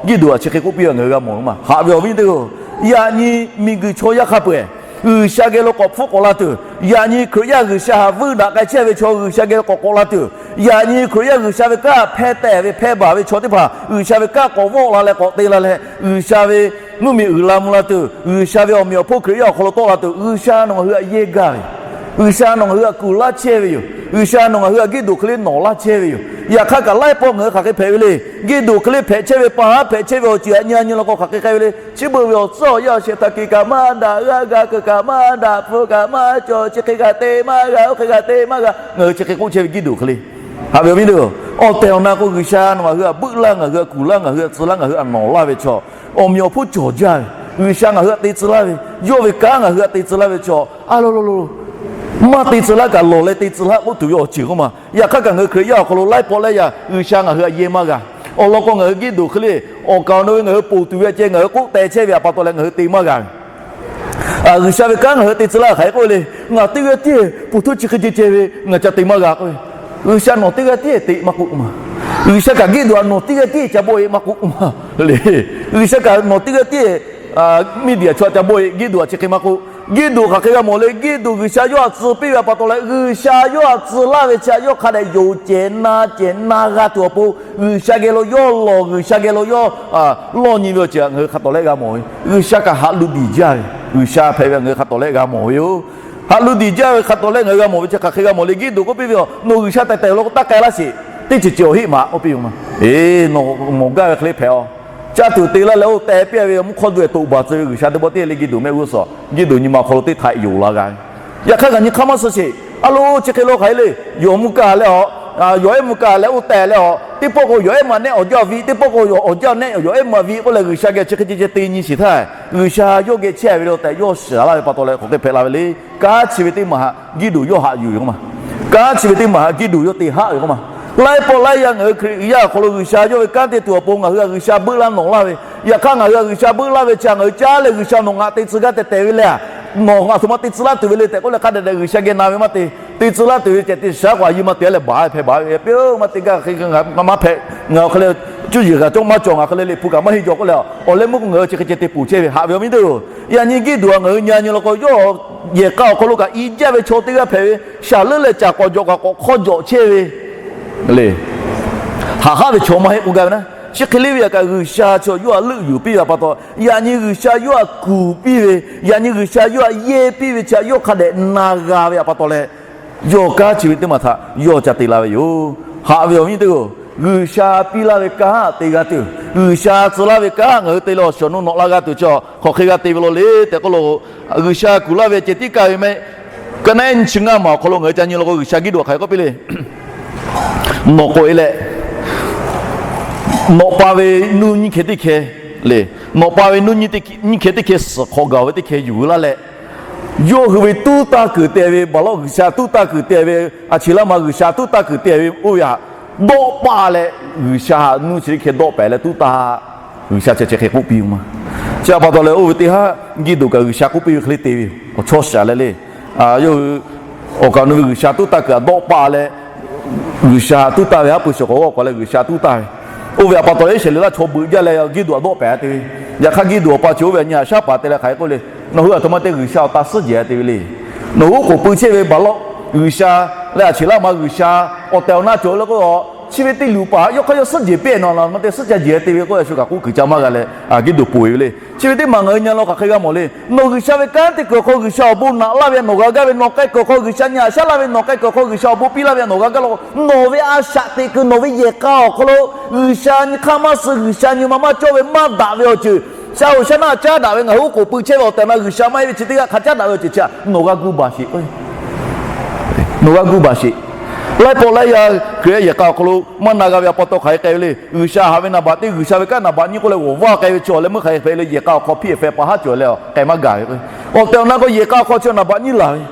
Giˇdonˍ htaꞈ chi hk'e k'oˆ piˇ ve ngaˬ hui g'a mawˬ ve maˇ. Haꞈ ve awˬ viˉ teˇ-oˬ, yaꞈ nyi miˬguiˬ chaw yaˇ hk'a peu-eˬ G'uiˬsha geh lo k'awꞈ hpfuhˆ k'awꞈ la tuˬ, yaꞈ nyi Hkriꞈ yaˇ G'uiˬsha htaꞈ vuiˇ daꞈ k'ai chehˇ ve chaw G'uiˬsha geh lo k'awꞈ k'awꞈ la tuˬ, yaꞈ nyi Hkriꞈ yaˇ G'uiˬsha ve kanˉ hpehˇ tehˬ ve hpehˇ baˬ ve chaw teˇ hpaˍ G'uiˬsha ve kanˉ k'awꞈ vawˆ la leh k'awꞈ te la leh, G'uiˬsha ve mvuhˇmiˬ uiˍ la mvuh la tuˬ, G'uiˬsha ve awˬ meꞈ awˬ hponˇ Hkriꞈ yaˇ awˬ hk'aw lo tawˆ la tuˬ, G'uiˬsha nawˬ ngaˬ hui htaꞈ yehˇ gaˇ ve yoˬ. G'uiˬsha nawˬ ngaˬ hui htaꞈ kuˬ laˇ chehˇ ve yoˬ. G'uiˬsha nawˬ ngaˬ hui htaꞈ Giˇdonˍ hk'e le nawˬ laˇ chehˇ ve yoˬ. Yaꞈ hk'aˇ kaꞈ laiˉ pawˆ ngaˬ hui hk'aˬ hk'e hpehꞈ ve le. Giˇdonˍ hk'e le hpehꞈ chehˇ ve, pa haˉ hpehꞈ chehˇ ve awˬ ceuˬ htaꞈ nyi a nyi law k'o hk'aˬ hk'e k'ai ve le. Chi beuꞈ ve awˬ tcuhˉ awˬ yanˇ awˬ shehˍ htaꞈ kuiˬ kaꞈ maˇ daꞈ, g'aˇ ga kuiˬ kaꞈ maˇ daꞈ, hpu kaꞈ maˇ cawˬ, chi hk'e g'a te maˇ g'a, oˇ hk'e g'a te maˇ g'a, ngaˬ hui chi hk'e k'oˆ chehˇ ve Giˇdonˍ hk'e le. Haꞈ ve awˬ viˉ teˇ-oˬ, awˬ tehˬ awˬ na k'o G'uiˬsha nawˬ ngaˬ hui htaꞈ buiˆ laˇ, ngaˬ hui htaꞈ kuˬ laˇ, ngaˬ hui htaꞈ tcuh laˇ, ngaˬ hui htaꞈ nawˬ laˇ ve chaw, awˬ meꞈ awˬ hponˇ cawˬ jaˇ ve, G'uiˬsha ngaˬ hui htaꞈ te tcuh laˇ ve, yawˇ ve kanˉ ngaˬ hui htaꞈ te tcuh laˇ ve chaw, a lo lo lo, maˇ te tcuh laˇ kaꞈ lawˬ leh te tcuh laˇ k'oˆ tuˬ ve awˬ ceuˬ k'oˆ ma. Yaꞈ hk'aˇ kaꞈ ngaˬ hui Hkriꞈ yaˇ awˬ hk'aw lo laiˉ pawˆ laiˉ yaˇ G'uiˬsha ngaˬ hui htaꞈ yehˇ maˇ g'a. Awˬ lawn k'o ngaˬ hui Giˇdonˍ hk'e le, awˬ kaˍ awˬ nu ve ngaˬ hui ponˬ tuˬ ve a ceh ngaˬ hui k'oˆ teh chehˇ ve htaꞈ pa taw leh ngaˬ hui te maˇ g'a ve. G'uiˬsha ve kanˉ ngaˬ hui te tcuh laˇ hk'aˬ hk'e k'oˆ ve le, ngaˬ teˇ g'aˇ tiˉ ponˬ htuˇ chi hk'e ceh ceh ve ngaˬ ca te maˇ g'a k'oˆ ve. G'uiˬsha nawˬ teˇ g'aˇ tiˉ te maˇ k'oˆ k'oˆ ma. G'uiˬsha kaꞈ Giˇdonˍ htaꞈ nawˬ teˇ g'aˇ tiˉ ca bawˆ e maˇ k'oˆ k'oˆ ma le. G'uiˬsha kaꞈ nawˬ teˇ g'aˇ tiˉ Miˇdiˍaꞈ chaw htaꞈ ca bawˆ e, Giˇdonˍ htaꞈ chi hk'e maˇ k'oˆ. Giˇdonˍ hk'aˬ hk'e g'a mawˬ le, Giˇdonˍ G'uiˬsha yawˇ htaꞈ tcuh piˇ ve pa taw leh, G'uiˬsha yawˇ htaꞈ tcuh laˇ ve chi htaꞈ yawˇ hk'a dehꞈ yonˍ cehˬ na cehˬ na g'a tuˬ awˬ pon, G'uiˬsha geh lo yawˇ lawˬ, G'uiˬsha geh lo yawˇ lawˇ nyi ve awˬ ceuˬ htaꞈ ngaˬ hui hk'a tawˍ leh g'a mawˬ ve. G'uiˬsha kaꞈ haꞈ lu diˬ jaˇ ve, G'uiˬsha hpehꞈ ve htaꞈ ngaˬ hui hk'a tawˍ leh g'a mawˬ ve yoˬ. Haꞈ lu diˬ jaˇ ve hk'a tawˍ leh ngaˬ hui g'a mawˬ ve chi hk'aˬ hk'e g'a mawˬ le. Giˇdonˍ k'oˆ piˇ ve, Nawˬ G'uiˬsha tehˬ tehˬ law k'o taˇ k'ai laˇ sheˍ. Teˇ ceuˬ ceuˬ awˬ heˆ maꞈ k'oˆ piˇ ve maˇ. Eˬ, nawˬ mawˬ gaˇ ve hk'e le hpehꞈ-aˬ. Caˇ tuˬ te laˇ leh oˇ teh piˇ ve mvuhˇ hk'awˇ duˬ-e toꞈ baˬ tcuh ve G'uiˬsha teˇ pawˆ teˇ le Giˇdonˍ mehˆ g'uˇ suhˍ, Giˇdonˍ nyi ma awˬ hk'aw lo teˇ htaiꞈ yonˍ la g'a ve. Yaꞈ hk'aˇ ngaˬ nyi hk'aˇ maˇ suh sheˍ. A lo, chi hk'e lo hk'aˬ hk'e le, yawˬ mvuhˇ kaˇ leh-aˬ, yawˬ ehˉ mvuhˇ kaˇ leh oˇ teh leh-aˬ, teˇ pawˆ k'o yawˬ ehˉ ma nehˆ awˬ jaˇ viˇ, teˇ pawˆ k'o yawˬ awˬ jaˇ nehˆ yawˬ ehˉ ma viˇ k'oˆ leh G'uiˬsha geh chi hk'e ceh ceh te nyi sheˍ htaˇ, G'uiˬsha yawˇ geh chehˇ ve lo tehꞈ yawˇ shiˍ laˇ ve pa taw leh hk'aˬ hk'e hpehꞈ la ve le. Kanˉ chi ve teˇ maˬ htaꞈ Giˇdonˍ yawˇ haꞈ yuˬ ve k'oˆ ma. Kanˉ chi ve teˇ maˬ htaꞈ Giˇdonˍ yawˇ te haˆ ve k'oˆ ma. Laiˉ pawˆ laiˉ yaˇ ngaˬ hui Hkriꞈ yaˇ awˬ hk'aw lo G'uiˬsha yawˇ ve kanˉ te tuˬ awˬ pon ngaˬ hui htaꞈ G'uiˬsha buiˆ laˇ nawˬ laˇ ve, yaꞈ hk'aˇ ngaˬ hui htaꞈ G'uiˬsha buiˆ laˇ ve chi htaꞈ ngaˬ hui caˉ leh G'uiˬsha nawˬ ngaˬ te tcuh gaˇ tehˬ tehˬ ve le. Nawˬ ngaˬ htoꞈ ma te tcuh laˇ tuˬ ve le tehꞈ k'oˆ leh hk'a dehꞈ dehꞈ G'uiˬsha geh na ve maˇ te. Te tcuh laˇ tuˬ ve ceh te shaˉ k'o a yiˇ maˇ te leh baˬ ve hpehꞈ baˬ ve, a piˇ-oˬ, maˇ te gaˇ hk'e ngaˬ maˇ hpehꞈ, ngaˬ hk'e le cuˇ yiˍ g'a cawˇ maˇ cawˬ, ngaˬ hk'e le Liꞈ hpu kaꞈ maˇ heˆ jaw k'oˆ leh, awˬ leh meuˇ k'o ngaˬ hui chi hk'e ceh te ponˬ chehˇ ve haꞈ ve awˬ viˉ teˇ-oˬ. Yaꞈ nyi Giˇdonˍ htaꞈ ngaˬ hui nyi a nyi law k'o, yawˇ yehˬ k'a awˬ hk'aw lo kaꞈ i jaˇ ve chaw teˇ g'aˇ hpehꞈ ve, shaˍ leuˉ leh caˬ k'awꞈ jawꞈ kaꞈ k'awꞈ hk'awˇ jawꞈ chehˇ ve le. Haꞈ haˉ ve chaw maˇ heˆ k'oˆ gaˇ ve naˉ. Chi hk'e le ve yaꞈ kaꞈ G'uiˬsha chaw yawˇ htaꞈ leuˆ yuˬ piˇ ve pa taw, yaꞈ nyi G'uiˬsha yawˇ htaꞈ kuˬ piˇ ve, yaꞈ nyi G'uiˬsha yawˇ htaꞈ yehˇ piˇ ve chi htaꞈ yawˇ hk'a dehꞈ na g'a ve pa taw leh, yawˇ kanˉ chi ve teˇ maˬ htaꞈ yawˇ ca te la ve yoˬ. Haꞈ ve awˬ viˉ teˇ-oˬ, G'uiˬsha piˇ laˇ ve kanˉ te g'a tuˬ, G'uiˬsha tcuh laˇ ve kanˉ ngaˬ hui te leh awˬ shawˍ nu nawꞈ la g'a tuˬ chi hk'aˬ hk'e g'a te ve law le tehꞈ k'oˆ lo, G'uiˬsha kuˬ laˇ ve ceh tiˉ kaˇ ve mehˆ ka naˉ nyi chi ngaˇ maˬ awˬ hk'aw lo ngaˬ hui ca nyi law k'o, G'uiˬsha Giˇdonˍ htaꞈ hk'aˬ hk'e k'oˆ piˇ le. Nawˬ k'awꞈ e leh, nawˬ pa ve nuˇ nyiˇ hkeh teˇ hkeh Le, nawꞈ pa ve nuˇ nyi teˇ nyi hkeh teˇ hkeh suhˍ hk'awꞈ gaˬ ve teˇ hkeh yuˬ laˇ leh, yawˇ hui ve tuˉ taˇ kuiˬ te ve baˬ lawˆ, G'uiˬsha tuˉ taˇ kuiˬ te ve, a cheˬ laˇ ma G'uiˬsha tuˉ taˇ kuiˬ te ve oˇ ve htaꞈ dawˆ paˆ leh, G'uiˬsha htaꞈ nuˇ chi teˇ hkeh dawˆ pehˍ leh tuˉ taˇ, G'uiˬsha chi chi hk'e k'oˆ piˇ ve ma. Chi htaꞈ pa taw leh oˇ ve teˇ haˉ Giˇdeˍonˍ kaꞈ G'uiˬsha k'oˆ piˇ ve hk'e le te ve yoˬ. Awˬ chawˇ shaˍ leh le, yawˇ hui awˬ kaˍ awˬ nu ve G'uiˬsha tuˉ taˇ kuiˬ htaꞈ dawˆ paˆ leh, G'uiˬsha tuˉ taˇ ve haˉ pui shiˍ k'awꞈ g'awˇ k'awꞈ leh G'uiˬsha tuˉ taˇ ve. Oˇ ve htaꞈ pa taw leh Iˉsaˍreˍlaˆ chaw beuꞈ jaˇ leh Giˇdeˍonˍ htaꞈ dawˆ pehˍ te ve. Yaꞈ hk'aˇ Giˇdeˍonˍ awˬ pa chi oˇ ve a nyi haꞈ shaˉ paˍ te leh hk'aˬ hk'e k'oˆ le, nawˬ hui aˬ htoꞈ ma te G'uiˬsha awˬ ta suhˉ jehˬ te ve le. Nawˬ hui oˉ k'oˍ pui chehˇ ve baˬ lawˆ G'uiˬsha leh a cheˬ laˇ ma G'uiˬsha awˬ tehˬ awˬ na cawˬ leh k'o, chi ve teˇ luˬ paˍ yawˇ hk'aˇ yawˇ suhˉ jehˬ pehˇ nawˬ la ma te suhˉ ca jehˬ te ve k'o, a shu kaꞈ k'oˆ kuiˬ ca maˇ g'a leh, Giˇdeˍonˍ ponˬ ve le. Chi ve teˇ maˬ ngaˬ hui nyi la hk'aˬ hk'e g'a mawˬ le. Nawˬ G'uiˬsha ve kanˉ te kuiˬ awˬ hk'aw G'uiˬsha awˬ bon naꞈ laˇ ve nawˬ g'a gaˇ ve, nawˬ k'ai kuiˬ awˬ hk'aw G'uiˬsha nyi haꞈ shaˉ laˇ ve, nawˬ k'ai kuiˬ awˬ hk'aw G'uiˬsha awˬ bon piˇ laˇ ve nawˬ g'a gaˇ la k'o, nawˬ ve a shaꞈ teꞈ kuiˬ nawˬ ve yehˬ k'a awˬ hk'aw lo G'uiˬsha nyi hk'aˇ maˇ suh, G'uiˬsha nyi ma maˇ cawˇ ve maˇ daꞈ ve awˬ ceuˬ, shaˉ hoꞈ shaˉ naˆ caˉ daꞈ ve ngaˬ hui oˉ k'oˍ pui chehˇ ve awˬ tehˬ awˬ na G'uiˬsha maˇ heˆ ve chi teˇ g'aˇ hk'a caˉ daꞈ ve awˬ ceuˬ chi htaꞈ nawˬ g'a gu baˬ sheˍ. Nawˬ g'a gu baˬ sheˍ. Laiˉ pawˆ laiˉ yaˇ Hkriꞈ yaˇ yehˬ k'a awˬ hk'aw lo maˇ na g'a ve a pa taw hk'aˬ hk'e k'ai ve le. G'uiˬsha haꞈ ve naˍ baꞈ teˇ G'uiˬsha ve kanˉ naˍ baꞈ nyiˇ k'oˆ leh g'awˬ vaˇ k'ai ve chi awˬ leh meuˇ hk'aˬ hk'e hpehꞈ le. Yehˬ k'a awˬ hk'aw hpiˇ hpehꞈ pa haˉ cawˬ leh k'ai maˇ gaˬ ve k'o, awˬ tehˬ awˬ na k'o yehˬ k'a awˬ hk'aw chi naˍ baꞈ nyiˇ laˬ ve,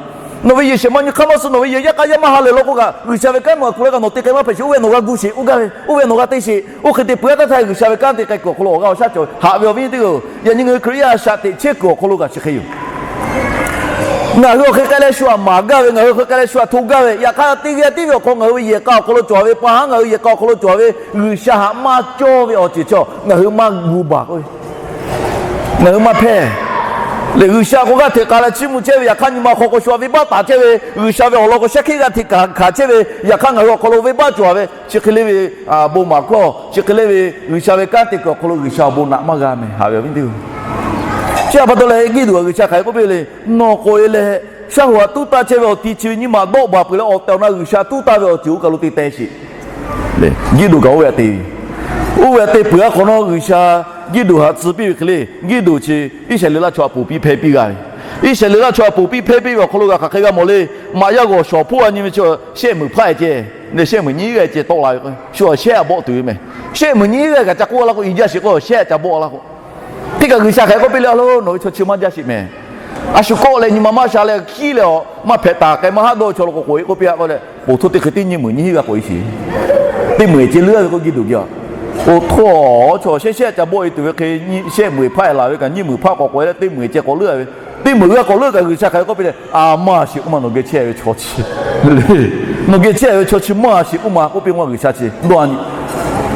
nawˬ ve yehˬ shehˍ ma nyi hk'aˇ maˇ suh, nawˬ ve yehˬ yaˇ k'a yaˇ maˇ ha lehˬ law k'o kaꞈ, G'uiˬsha ve kanˉ nawˬ htaꞈ kuˬ leh kaꞈ nawˬ te k'ai maˇ hpehꞈ sheˍ. Oˇ ve nawˬ g'a gu sheˍ, oˇ gaˇ ve, oˇ ve nawˬ g'a te sheˍ. Oˇ hk'e te peuˬ a taˇ htaˇ G'uiˬsha ve kanˉ te k'ai kuiˬ awˬ hk'aw lo awˬ g'aˇ awˬ shaˉ cawˬ haꞈ ve awˬ viˉ teˇ hpaˍ-oˬ. Yaꞈ nyi ngaˬ hui Hkriꞈ yaˇ a shaꞈ teꞈ chehˇ kuiˬ awˬ hk'aw lo kaꞈ chi hk'e yoˬ. Ngaˬ hui awˬ hk'e k'ai leh shu htaꞈ maˍ gaˇ ve, ngaˬ hui awˬ hk'e k'ai leh shu htaꞈ hto gaˇ ve, yaꞈ hk'aˇ teˇ g'aˇ tiˉ ve awˬ hk'aw ngaˬ hui ve yehˬ k'a awˬ hk'aw lo cawˬ ve pa haˉ ngaˬ hui yehˬ k'a awˬ hk'aw lo cawˬ ve G'uiˬsha htaꞈ maˇ cawˇ ve awˬ ceuˬ chaw ngaˬ hui maˇ gu baˬ k'o, ngaˬ hui maˇ hpehˇ. Lehˬ G'uiˬsha k'o g'aˇ hteꞈ k'a leh chiˇ mvuh chehˇ ve, yaꞈ hk'aˇ nyi ma awˬ hk'aw k'o shu htaꞈ venˇbaˆ taˍ chehˇ ve, G'uiˬsha ve awˬ lawn k'o shaˉ hkiˆ g'aˇ hteꞈ hkanˍ chehˇ ve, yaꞈ hk'aˇ ngaˬ hui awˬ hk'aw lo venˇbaˆ cawˬ ve chi hk'e le ve, bon maˍ hkawˇ chi hk'e le ve, G'uiˬsha ve kanˉ te kuiˬ awˬ hk'aw lo G'uiˬsha awˬ bon naꞈ maˇ g'a mehˍ haꞈ ve awˬ viˉ teˇ-oˬ. Chi htaꞈ pa taw leh Giˇdeˍonˍ htaꞈ G'uiˬsha hk'aˬ hk'e k'oˆ piˇ le, nawˬ k'awꞈ e leh shaˉ hoꞈ htaꞈ tuˉ taˇ chehˇ ve awˬ ti chi ve nyiˇ maˬ dawˆ baˬ peuˬ leh awˬ tehˬ awˬ na G'uiˬsha tuˉ taˇ ve awˬ ceuˬ oˇ kaˬ lo te teh sheˍ. Giˇdeˍonˍ kaꞈ oˇ ve htaꞈ te ve, oˇ ve htaꞈ te peuˬ a hk'awꞈ nawˉ G'uiˬsha Giˇdeˍonˍ htaꞈ tcuh piˇ ve hk'e le, Giˇdeˍonˍ chi Iˉsaˍreˍlaˆ chaw htaꞈ ponˬ piˇ hpehˇ piˇ g'a ve, Iˉsaˍreˍlaˆ chaw htaꞈ ponˬ piˇ hpehˇ piˇ ve awˬ hk'aw lo g'a hk'aˬ hk'e g'a mawˬ le. Maꞈ yaˇ g'awˬ shawˍ hpoˆ a nyi ve chi shehˆ meunˍ hpaˆ e ceh, shehˆ meunˍ nyiˇ g'aˇ ceh tawˆ la ve k'o, shu shehˆ htaꞈ bawˆ tuˬ ve mehˍ. Shehˆ meunˍ nyiˇ g'aˇ kaꞈ ca k'oˆ laˇ k'o, i jaˇ sheˍ k'o shehˆ htaꞈ ca bawˆ laˇ k'o, teˇ kaꞈ G'uiˬsha hk'aˬ hk'e k'oˆ piˇ le, a lo nawˬ ve chaw chi maˇ jaˇ sheˍ mehˍ. A shu kawˆ leh nyi ma maˇ sha leh hkiˉ leh awˬ maˇ hpehꞈ taˍ k'ai maˇ haˆ dawˇ ve chaw lo k'awꞈ k'oꞈ e k'oˆ piˇ a k'o leh, poˬ htoˇ teˇ hk'e teˇ nyiˇ meunˍ nyiˇ g'aˇ k'awꞈ e sheˍ. Teˇ meunˍ ceh leuˉ ve k'o Giˇdeˍonˍ geh a, oˇ htoˇ chaw shehˆ shehˆ ca bawˆ e tuˬ ve hk'e, shehˆ meunˍ hpaˆ e laˬ ve kaꞈ nyiˇ meunˍ hpaˆ k'awꞈ k'awꞈ e leh teˇ meunˍ ceh k'awꞈ leuˉ ve, teˇ meunˍ g'aˇ k'awꞈ leuˉ kaꞈ G'uiˬsha hk'aˬ hk'e k'oˆ piˇ le, a maˇ sheˍ k'oˆ ma nawˬ geh chehˇ ve chaw chi, nawˬ geh chehˇ ve chaw chi maˇ sheˍ k'oˆ ma k'oˆ piˇ k'o G'uiˬsha chi dawˇ a nyi.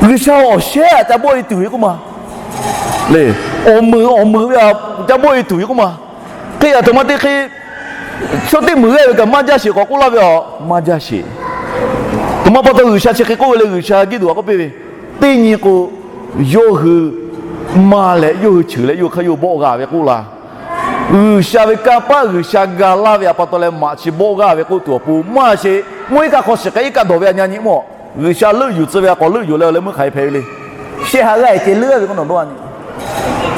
G'uiˬsha awˬ shehˆ htaꞈ ca bawˆ e tuˬ ve k'oˆ ma le, awˬ meunˍ awˬ meunˍ ve htaꞈ ca bawˆ e tuˬ ve k'oˆ ma. Hk'e a htoꞈ ma te hk'e, chaw teˇ meunˍ g'aˇ ve kaꞈ maˇ jaˇ sheˍ k'awꞈ k'oˆ laˇ ve a, maˇ jaˇ sheˍ. Htoꞈ ma pa taw G'uiˬsha chi hk'e k'oˆ ve le, G'uiˬsha Giˇdeˍonˍ htaꞈ k'oˆ piˇ ve, teˇ nyi k'o, yawˇ hui maˇ leh yawˇ hui cheuˬ leh yawˇ hui hk'aˇ yawˇ bawˆ g'a ve k'oˆ la. G'uiˬsha ve kanˇ paˆ G'uiˬsha ga laˇ ve htaꞈ pa taw leh maꞈ chi bawˆ g'a ve k'oˆ tuˬ awˬ pon maˇ sheˍ. Mvuhˇ iˉ kaˆ hk'aw shiˍ k'ai iˉ kaˆ dawˬ ve a nyi nyi mawˇ. G'uiˬsha leuˆ yuˬ tcuh ve a k'awꞈ leuˆ yuˬ leh awˬ leh meuˇ hk'aˬ hk'e hpehꞈ ve le. Shehˆ ha g'aˇ e ceh leuˉ ve k'o nawˬ dawˇ a nyi.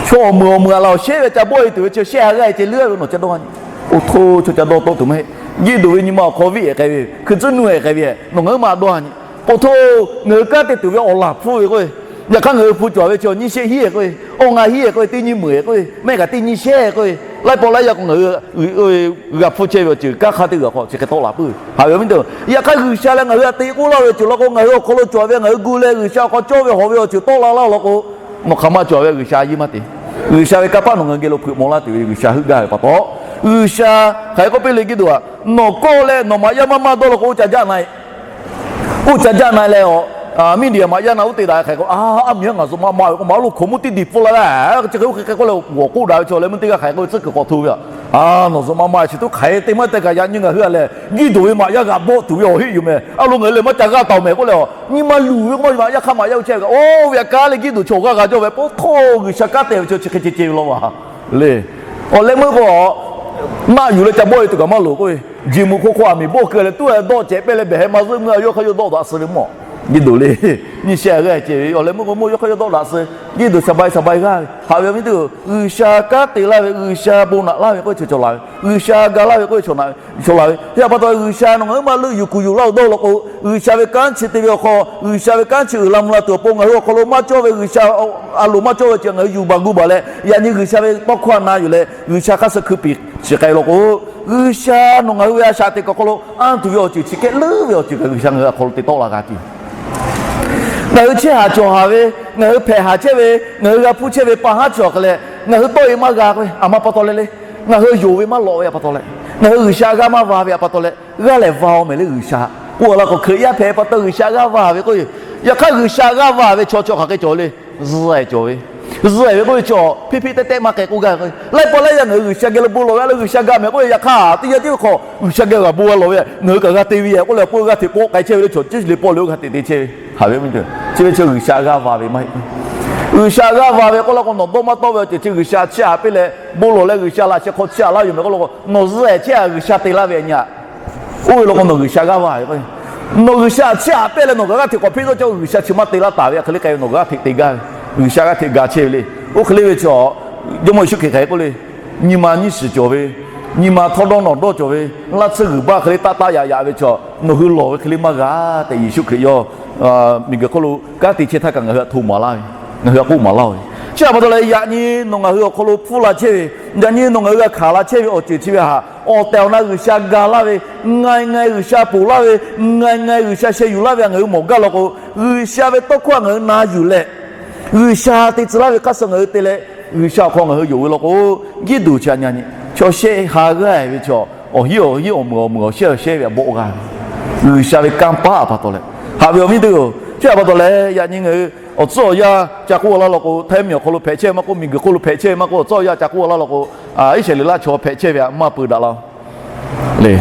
Chaw awˬ meunˍ awˬ meunˍ a la awˬ shehˆ ve ca bawˆ e tuˬ ve chi shehˆ ha g'aˇ e ceh leuˉ ve nawˬ ca dawˇ a nyi. Oˇ htoˇ chaw ca dawˇ tawˆ tuˬ maˇ heˆ. Giˇdeˍonˍ ve nyi ma awˬ hk'aw viˆ ehˍ k'ai ve, hkui tcuhˉ nuˇ ehˍ k'ai ve, nawˬ ngaˬ hui maˇ dawˇ a nyi. Poˬ htoˇ ngaˬ hui kanˉ te tuˬ ve awˬ laˬ hpfuhˇ ve k'o, yaꞈ hk'aˇ ngaˬ hui hpu cawˬ ve chi awˬ nyiˇ shehˆ hiˉ ehˍ k'o, awˬ ngaˬ hiˉ ehˍ k'o, teˇ nyiˇ meunˍ ehˍ k'o, mehˆ kaꞈ teˇ nyiˇ shehˆ k'o, laiˉ pawˆ laiˉ yaˇ k'o ngaˬ hui g'a hpfuhˇ chehˇ ve awˬ ceuˬ kanˉ hk'aˇ teˇ g'aˇ hk'aw chi hk'e tawˆ la puiˉ haꞈ ve awˬ viˉ teˇ-oˬ. Yaꞈ hk'aˇ G'uiˬsha leh ngaˬ hui htaꞈ te k'oˆ laˇ ve awˬ ceuˬ law k'o, ngaˬ hui awˬ hk'aw lo cawˬ ve ngaˬ hui gu leh G'uiˬsha awˬ hk'aw cawˇ ve hawˬ ve awˬ ceuˬ tawˆ la laˇ law k'o, nawˬ hk'aˬ ma cawˬ ve G'uiˬsha a yeˇ maˇ te. G'uiˬsha ve kanˇ paˆ nawˬ ngaˬ hui geh lo hpeuꞈ maw laˇ tuˬ ve G'uiˬsha heuˆ gaˇ ve pa taw, G'uiˬsha hk'aˬ hk'e k'oˆ piˇ le Giˇdeˍonˍ htaꞈ, nawˬ kawˆ leh nawˬ maꞈ yaˇ maˇ maˇ dawˇ law k'o, oˇ ca jaˆ na e. Oˇ ca jaˆ na e leh, Miˇdiˍyaꞈ maꞈ yaˇ na oˇ te daꞈ hk'aˬ hk'e k'o, a, a miˬ haˉ ngaˬ zuhꞈ maˇ maˇ ve k'oˆ ma, a lo hkaoˍmonˇ teˇ diˬ pfuhˇ la ve, chi hk'e oˇ hk'e hk'e k'oˆ leh g'awˬ k'oˆ daꞈ ve chaw leh meuˇ teˇ g'aˇ hk'aˬ hk'e k'oˆ ve tcuhˉ kuiˬ k'awꞈ hto ve a. A, nawˬ zuhꞈ maˇ maˇ chi tuˉ hk'aˬ hk'e te maˇ te kaꞈ yaꞈ nyi ngaˬ hui a lehˬ Giˇdeˍonˍ ve maꞈ yaˇ g'aꞈ bawˆ tuˬ ve awˬ heˆ yoˬ mehˍ. A lo ngaˬ hui lehˬ maˇ ca g'aˇ taˍ mehˍ k'oˆ leh, a, nyi ma luˬ ve k'oˆ ma, maꞈ yaˇ hk'aˇ maꞈ yaˇ oˇ chehˇ ve kaꞈ, oˇ ve htaꞈ kaˉ leh Giˇdeˍonˍ chaw awˬ g'aˇ g'a jawˇ ve pa taw, G'uiˬsha kanˉ te ve chaw chi hk'e ceh ceh ve law va le. Awˬ leh meuˇ k'o, naˆ yuˬ leh ca bawˆ e tuˬ kaꞈ maˇ loˍ k'oˆ ve, jeˬ muꞈ hk'oˆ hk'oˆ a miˬ bawˆ keu leh tuˉ dawˆ cehˬ pehˇ leh behˬ heh ma zuhˆ meuˇ a yawˇ hk'aˇ yawˇ dawˆ daꞈ suh ve mawˇ. Giˇ duˬ le, nyiˇ shehˆ g'aˇ ceh ve awˬ leh meuˇ k'o meuˇ yawˇ hk'aˇ yawˇ dawˆ daꞈ suh. Giˇ duˬ shaˍ baiˍ shaˍ baiˍ g'aˇ ve haꞈ ve awˬ viˉ teˇ-oˬ, G'uiˬsha kanˉ te laˇ ve, G'uiˬsha bon naꞈ laˇ ve k'oˆ ve chaw cawˬ la ve, G'uiˬsha ga laˇ ve k'oˆ ve chaw naꞈ ve, chaw la ve. Chi htaꞈ pa taw G'uiˬsha nawˬ ngaˬ hui maˇ leuˆ yuˬ kuˬ yuˬ laˇ-oˬ dawˇ law k'o, G'uiˬsha ve kanˉ chi te ve awˬ hk'aw, G'uiˬsha ve kanˉ chi uiˍ la mvuh la tuˬ awˬ pon ngaˬ hui awˬ hk'aw lo maˇ cawˇ ve, G'uiˬsha a loˍ maˇ cawˇ ve chi ngaˬ hui yuˬ baˬ gu baˬ leh, yaꞈ nyi G'uiˬsha ve tawˇ hkawˇ a na yuˬ leh G'uiˬsha hk'aˇ suh hkui piˍ shiˍ k'ai law k'o, G'uiˬsha nawˬ ngaˬ hui ve a shaꞈ teꞈ kuˬ awˬ hk'aw lo anˇ tuˬ ve awˬ ceuˬ chi kehˉ leuˉ ve awˬ ceuˬ kaꞈ G'uiˬsha ngaˬ hui awˬ hk'aw lo te tawˆ la g'a tuˬ. Ngaˬ hui chehˇ haˍ cawˬ haˍ ve, ngaˬ hui hpehꞈ haˍ chehˇ ve, ngaˬ hui g'a hpuˇ chehˇ ve pa haˉ chi awˬ hk'e leh, ngaˬ hui tawˆ-e maˇ g'a k'o ve, a ma pa taw leh le, ngaˬ hui yonˍ ve maˇ lawꞈ ve a pa taw leh, ngaˬ hui G'uiˬsha g'aˇ maˇ va ve a pa taw leh, g'aˇ lehˬ va-oˬ mehˍ le G'uiˬsha. K'oˆ laˇ k'o, Hkriꞈ yaˇ hpehꞈ pa taw G'uiˬsha g'aˇ va ve k'oˆ ve, yaꞈ hk'aˇ G'uiˬsha g'aˇ va ve chaw chi hk'aˬ hk'e cawˬ le, zuhˆ-e cawˬ ve, zuhˆ-e ve k'oˆ ve chaw hpiˇ hpiˇ tehˆ tehˆ maˇ k'ai k'oˆ gaˇ ve k'o, laiˉ pawˆ laiˉ yaˇ ngaˬ hui G'uiˬsha geh lo bon lawˬ ve a le, G'uiˬsha ga mehˍ k'oˆ ve, yaꞈ hk'aˇ teˇ yanˇ tiˉ ve hk'aw G'uiˬsha geh g'a bon g'a lawˬ ve, ngaˬ hui kaꞈ g'a te ve yoˬ k'oˆ leh, k'oˆ ve g'aˇ hteꞈ k'awꞈ k'ai chehˇ ve le chaw, chi leh pawˆ leh oˇ g'aˇ hteꞈ te chehˇ ve, haꞈ ve chi ve chaw G'uiˬsha g'aˇ va ve maˇ heˆ. G'uiˬsha g'aˇ va ve k'oˆ laˇ k'o, nawˬ dawˇ maˇ tawˆ ve awˬ ceuˬ chi G'uiˬsha chiˇ aꞈ piˇ leh bon lawˬ leh G'uiˬsha laꞈ sheh hk'aw chiˇ aꞈ laˇ yoˬ mehˍ k'oˆ laˇ k'o, nawˬ zuhˆ-e chehˇ-a G'uiˬsha te laˇ ve nyi-a. Oˇ ve law k'o nawˬ G'uiˬsha g'aˇ va ve k'o, nawˬ G'uiˬsha chiˇ aꞈ piˇ leh nawˬ kaꞈ g'aˇ hteꞈ k'awꞈ hpiˇ tawˆ cawˇ, G'uiˬsha chi maˇ te laˇ taˍ ve hk'e le k'ai ve, nawˬ g'aˇ hteꞈ te gaˇ ve, G'uiˬsha g'aˇ hteꞈ ga chehˇ ve le. Oˇ hk'e le ve chaw, Jawˇmawˇ Yeˍsuˆ Hkriꞈ hk'aˬ hk'e k'oˆ le, nyi ma nyiˇ shiˍ cawˬ ve, nyi ma htawˇ dawˇ nawˬ dawˇ cawˬ ve, laˇ tsuhˇ g'uiˬ baˆ hk'e le taˆ taˆ yaꞈ yaꞈ ve chaw, nawˬ hui lawˬ ve hk'e le maˇ g'a tehꞈ Yeˍsuˆ Hkriꞈ yawˇ miˬguiˬ hk'oˆ lo kanˉ te chehˇ htaˇ kaꞈ ngaˬ hui htaꞈ hto maˍ laˇ ve, ngaˬ hui htaꞈ k'oˆ maˍ laˇ-oˬ ve. Chi htaꞈ pa taw leh yaꞈ nyi nawˬ ngaˬ hui awˬ hk'aw lo hpfuhˇ la chehˇ ve, yaꞈ nyi nawˬ ngaˬ hui g'a hkanˍ la chehˇ ve awˬ ceuˬ chi ve htaꞈ awˬ tehˬ awˬ na G'uiˬsha ga laˇ ve, ngai ngai G'uiˬsha ponˬ laˇ ve, ngai ngai G'uiˬsha sheh yuˬ laˇ ve htaꞈ ngaˬ hui mawˬ gaˇ law k'o, G'uiˬsha ve tawˇ hkawˇ htaꞈ ngaˬ hui na yuˬ leh, G'uiˬsha te tcuh laˇ ve hk'aˇ suh ngaˬ hui te leh, G'uiˬsha awˬ hk'aw ngaˬ hui yonˍ ve law k'o, giˇ duˬ chi a nyi nyi chaw shehˆ ha g'aˇ ve chaw, awˬ hiˉ awˬ hiˉ awˬ meuˍ awˬ meuˍ awˬ shehˆ awˬ shehˆ ve htaꞈ bawˆ g'a ve, G'uiˬsha ve kanˇ paˆ a pa taw leh, haꞈ ve awˬ viˉ teˇ-oˬ. Chi htaꞈ pa taw leh yaꞈ nyi ngaˬ hui awˬ tcuhˉ awˬ yanˇ ca k'oˆ laˇ law k'o, htaiˇ miˬ awˬ hk'aw lo hpehꞈ chehˇ ve maˇ k'oˆ, miˬguiˬ hk'oˆ lo hpehꞈ chehˇ ve maˇ k'oˆ, awˬ tcuhˉ awˬ yanˇ ca k'oˆ laˇ law k'o, Iˉsaˍreˍlaˆ chaw hpehꞈ chehˇ ve htaꞈ maˇ peu daꞈ laˇ-oˬ. Lehˬ,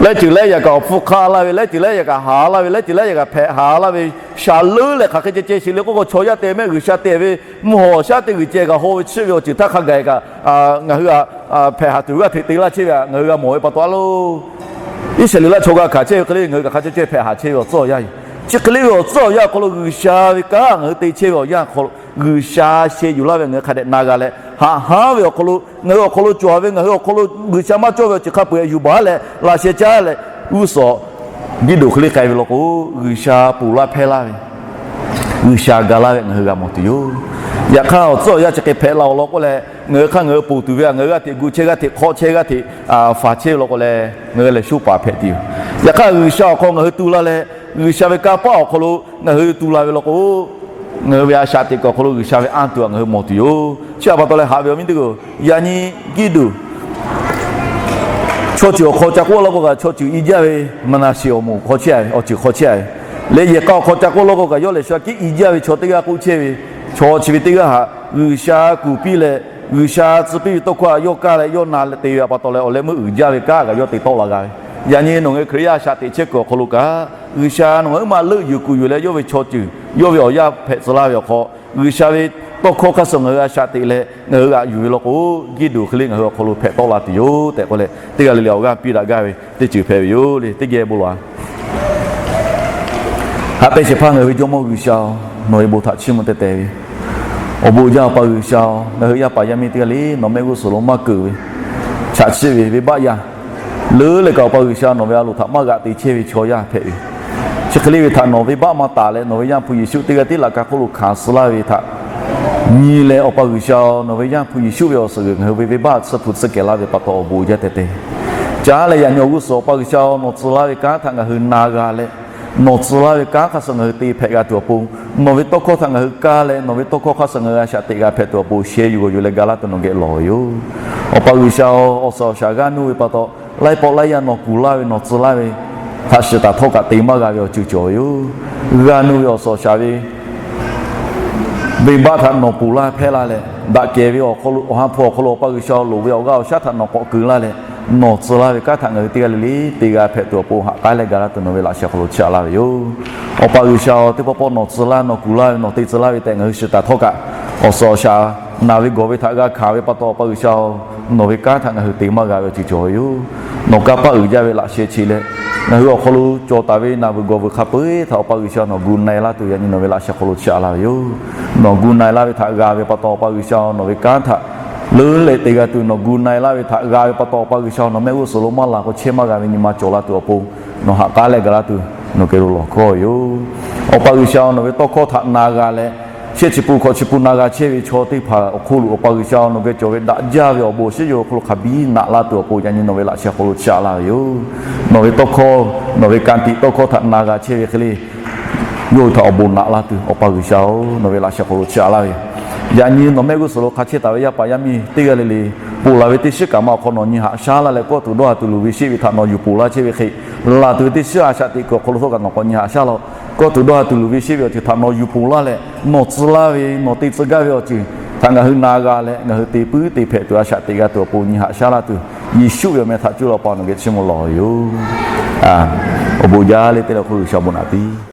laiˉ ceuˬ laiˉ yaꞈ kaꞈ awˬ hpfuhˇ hk'aˆ laˇ ve, laiˉ ceuˬ laiˉ yaꞈ kaꞈ haˍ laˇ ve, laiˉ ceuˬ laiˉ yaꞈ kaꞈ hpehꞈ haˍ laˇ ve, shaˍ leuˉ leh hk'aˬ hk'e ceh ceh shiˍ le k'oˆ k'o, chaw yaˇ te mehˆ G'uiˬsha te ve, mvuhˇ hawˬ shaˉ te g'uiˬ ceh kaꞈ haw ve chiˇ ve awˬ ceuˬ htaˇ hk'a gaˬ kaꞈ, ngaˬ hui htaꞈ hpehꞈ haˍ tuˬ g'aˇ hteꞈ te laˇ chehˇ ve htaꞈ ngaˬ hui g'a mawˬ ve pa taw a loˬ. Iˉsaˍreˍlaˆ chaw g'a hkanˍ chehˇ ve hk'e le ngaˬ hui kaꞈ hk'a ceh ceh hpehꞈ haˍ chehˇ ve awˬ tcuhˉ awˬ yanˇ yoˬ. Chi hk'e le ve awˬ tcuhˉ awˬ yanˇ awˬ hk'aw lo G'uiˬsha ve kanˉ ngaˬ hui te chehˇ ve awˬ yanˇ hk'aw lo, G'uiˬsha sheh yuˬ laˇ ve ngaˬ hui hk'a dehꞈ na g'a leh, haꞈ haˉ ve awˬ hk'aw lo, ngaˬ hui awˬ hk'aw lo cawˬ ve, ngaˬ hui awˬ hk'aw lo G'uiˬsha maˇ cawˇ ve awˬ ceuˬ hk'a peu-eˬ yuˬ baˬ leh laꞈ sheh caˉ leh, g'uˇ suhˍ giˇ duˬ hk'e le k'ai ve law k'o, G'uiˬsha ponˬ laˇ hpehˇ laˇ ve, G'uiˬsha ga laˇ ve ngaˬ hui g'a mawˬ tuˬ yoˬ. Yaꞈ hk'aˇ awˬ tcuhˉ awˬ yanˇ chi hk'e hpehꞈ la-oˬ law k'oˆ leh, ngaˬ hui hk'aˇ ngaˬ hui ponˬ tuˬ ve htaꞈ ngaˬ hui g'aˇ hteꞈ gu chehˇ, g'aˇ hteꞈ hk'awˆ chehˇ, g'aˇ hteꞈ faˍ chehˇ ve law k'o leh, ngaˬ hui lehˬ sho paˍ hpehꞈ tuˬ yoˬ. Yaꞈ hk'aˇ G'uiˬsha awˬ hk'aw ngaˬ hui tu laˇ leh, G'uiˬsha ve kanˇ paˆ awˬ hk'aw lo ngaˬ hui tu la ve law k'o, ngaˬ hui ve a shaꞈ teꞈ kuˬ awˬ hk'aw lo G'uiˬsha ve anˇ tuˬ htaꞈ ngaˬ hui mawˬ tuˬ yoˬ. Chi htaꞈ pa taw leh haꞈ ve awˬ viˉ teˇ g'aˇ, yaꞈ nyi giˇ duˬ chaw ceuˬ awˬ hk'aw ca k'oˆ law k'o kaꞈ, chaw ceuˬ i jaˇ ve Maˍnaˍseˍ awˬ moˍ hk'aw chehˇ a ve, awˬ ceuˬ hk'aw chehˇ a ve, leh yehˬ k'a awˬ hk'aw ca k'oˆ law k'o kaꞈ, yawˇ lehˬ shu a kiˉ i jaˇ ve chaw teˇ g'aˇ k'oˆ chehˇ ve, chaw chi ve teˇ g'aˇ htaꞈ G'uiˬsha kuˬ piˇ leh, G'uiˬsha tcuh piˇ ve tawˇ hkawˇ htaꞈ yawˇ kaˇ leh yawˇ na te ve htaꞈ pa taw leh, awˬ leh meuˇ uiˍ jaˇ ve kanˉ kaꞈ yawˇ te tawˆ la g'a ve. Yaꞈ nyi nawˬ ngaˬ hui Hkriꞈ yaˇ a shaꞈ teꞈ chehˇ kuiˬ awˬ hk'aw lo kaꞈ, G'uiˬsha nawˬ ngaˬ hui maˇ leuˆ yuˬ kuˬ yuˬ leh, yawˇ ve chaw ceuˬ, yawˇ ve awˬ yaˇ hpehꞈ tcuh laˇ ve awˬ hk'aw, G'uiˬsha ve tawˇ hkawˇ hk'aˇ suh ngaˬ hui a shaꞈ teꞈ leh ngaˬ hui g'aꞈ yuˬ ve law k'o, giˇ duˬ hk'e le ngaˬ hui awˬ hk'aw lo hpehꞈ tawˆ la tuˬ yoˬ tehꞈ k'oˆ leh, teˇ g'aˇ le le awˬ g'aˇ piˇ daꞈ gaˇ ve teˇ ceuˬ hpehꞈ ve yoˬ le. Teˇ geh bon lawˬ-a. Haꞈ pehnˇ shehˍ hpaˇ ngaˬ hui ve Jawˇmawˇ G'uiˬsha-oˬ, nawˬ ve bon htaꞈ chiˇ mvuh teh teh ve awˬ bon uiˍ jaˇ. Awˬ pa G'uiˬsha-oˬ, ngaˬ hui yaˇ paˍ yaˇ miˇ teˇ g'aˇ le nawˬ mehˆ g'uˇ suhˍ lo maˇ keunˍ ve, chaꞈ chiˆ ve, venˇbaˆ yaˇ leuˉ leh kaꞈ, Awˬ pa G'uiˬsha nawˬ ve a loˍ htaꞈ maˇ g'aꞈ te chehˇ ve chaw yaˇ hpehꞈ ve, chi hk'e le ve htaꞈ nawˬ venˇbaˆ maˇ taˍ leh, nawˬ ve Yaˇ hpu Yeˍsuˆ teˇ g'aˇ tiˉ laꞈ ka hk'oˆ lo hkanˍ suh laˇ ve htaꞈ nyi leh, Awˬ pa G'uiˬsha-oˬ, nawˬ ve Yaˇ hpu Yeˍsuˆ ve awˬ suhˍ g'uiˬ ngaˬ hui ve venˇbaˆ tsuhˇ hpu tsuhˇ kehˬ laˇ ve pa taw awˬ bon uiˍ jaˇ teh teh. Caˉ leh yaꞈ nyi awˬ g'uˇ suhˍ Awˬ pa G'uiˬsha-oˬ, nawˬ tcuh laˇ ve kanˉ htaꞈ ngaˬ hui na g'a leh, nawˬ tcuh laˇ ve kanˉ hk'aˇ suh ngaˬ hui te hpehꞈ g'a tuˬ awˬ pon, nawˬ ve tawˇ hkawˇ htaꞈ ngaˬ hui kaˇ leh, nawˬ ve tawˇ hkawˇ hk'aˇ suh ngaˬ hui a shaꞈ teꞈ g'a hpehꞈ tuˬ awˬ pon sheh yuˬ g'awˬ yuˬ leh ga laˇ tuˬ nawˬ geh lawˬ ve yoˬ. Awˬ pa G'uiˬsha-oˬ, awˬ suhˍ awˬ shaˍ g'aˇ nuˇ ve pa taw, laiˉ pawˆ laiˉ yaˇ nawˬ kuˬ laˇ ve nawˬ tcuh laˇ ve htaꞈ shiˍ taˍ htawˇ kaꞈ te maˇ g'a ve awˬ ceuˬ cawˬ ve yoˬ. G'aˇ nuˇ ve awˬ suhˍ awˬ shaˍ ve venˇbaˆ htaꞈ nawˬ ponˬ laˇ hpehˇ laˇ leh, daꞈ kehˬ ve awˬ ha hpu awˬ hk'aw lo Awˬ pa G'uiˬsha loˍ ve awˬ g'aˇ awˬ shaˉ htaꞈ nawˬ k'awꞈ keu laˇ leh, nawˬ tcuh laˇ ve kanˉ htaꞈ ngaˬ hui teˇ g'aˇ le le te g'a hpehꞈ tuˬ awˬ pon haꞈ k'aˉ leh ga laˇ tuˬ nawˬ ve laꞈ sheh hk'aw lo chiˇ aꞈ laˇ ve yoˬ. Awˬ pa G'uiˬsha-oˬ, teˇ pawˆ pawˆ nawˬ tcuh laˇ nawˬ kuˬ laˇ ve nawˬ te tcuh laˇ ve tehꞈ ngaˬ hui shiˍ taˍ htawˇ kaꞈ, awˬ suhˍ awˬ shaˍ naˬ ve gawˬ ve htaꞈ g'a hkanˍ ve pa taw Awˬ pa G'uiˬsha-oˬ, nawˬ ve kanˉ htaꞈ ngaˬ hui te maˇ g'a ve awˬ ceuˬ cawˬ ve yoˬ. Nawˬ kanˇ paˆ uiˍ jaˇ ve laꞈ sheh chi leh, ngaˬ hui awˬ hk'aw lo cawˬ taˍ ve naˬ veuˬ gawˬ veuˬ hk'a peu-eˬ htaꞈ Awˬ pa G'uiˬsha nawˬ gu na-e laˇ tuˬ yaꞈ nyi nawˬ ve laꞈ sheh hk'aw lo chiˇ aꞈ laˇ ve yoˬ. Nawˬ gu na-e laˇ ve htaꞈ g'a ve pa taw, Awˬ pa G'uiˬsha nawˬ ve kanˉ htaꞈ leuˉ leh te g'a tuˬ nawˬ gu na-e laˇ ve htaꞈ g'a ve pa taw, Awˬ pa G'uiˬsha nawˬ mehˆ g'uˇ suhˍ lo maˇ laˬ k'o chehˇ maˇ g'a ve nyi ma cawˬ la tuˬ awˬ pon, nawˬ haꞈ k'aˉ leh gaˬ laˇ tuˬ nawˬ geh lo lawˬ hkawˇ ve yoˬ. Awˬ pa G'uiˬsha nawˬ ve tawˇ hkawˇ htaꞈ na g'a leh, shehˆ chi pun hkawꞈ chi pun na g'a chehˇ ve chaw teˇ hpaˍ awˬ hk'oˆ lo Awˬ pa G'uiˬsha nawˬ geh cawˬ ve daꞈ jaˇ ve awˬ bon awˬ shinˉ yawˇ hui awˬ hk'aw lo hk'a biˇ naꞈ laˇ tuˬ awˬ pon yaꞈ nyi nawˬ ve laꞈ sheh hk'aw lo chiˇ aꞈ laˇ ve yoˬ. Nawˬ ve tawˇ hkawˇ, nawˬ ve ka tiꞈ tawˇ hkawˇ htaꞈ na g'a chehˇ ve hk'e le, yawˇ hui htaꞈ awˬ bon naꞈ laˇ tuˬ Awˬ pa G'uiˬsha-oˬ, nawˬ ve laꞈ sheh hk'aw lo chiˇ aꞈ laˇ ve yoˬ. Yaꞈ nyi nawˬ mehˆ g'uˇ suhˍ lo hk'a chehˇ taˍ ve yaˇ paˍ yaˇ miˇ teˇ g'aˇ le le, ponˬ laˬ ve teˇ shiˉ kaꞈ ma awˬ hk'aw nawˬ nyi haꞈ shaˉ laˇ leh, kawˇ tuˬ dawˇ ha tuˬ luˬ ve sheˆ ve htaꞈ nawˬ yuˬ ponˬ laˇ chehˇ ve hk'e, laˬ tuˬ ve teˇ shiˉ a shaꞈ teꞈ kuiˬ awˬ hk'aw lo htawˇ kaꞈ nawˬ k'awꞈ nyi haꞈ shaˉ laˇ-oˬ. Kawˇ tuˬ dawˇ ha tuˬ luˬ ve sheˆ ve awˬ ceuˬ htaꞈ nawˬ yuˬ ponˬ laˇ leh, nawˬ tcuh laˇ ve nawˬ te tcuh gaˇ ve awˬ ceuˬ htaꞈ ngaˬ hui na g'a leh, ngaˬ hui te puiˉ te hpehꞈ tuˬ a shaꞈ teꞈ g'a tuˬ awˬ pon nyi haꞈ shaˉ laˇ tuˬ, Yeˍsuˆ ve awˬ meh htaꞈ cuˇ leh Awˬ pa nawˬ geh chiˇ mvuh lawˬ ve yoˬ. Awˬ bon jaˇ le teˇ le awˬ hk'oˆ G'uiˬsha bon naꞈ piˇ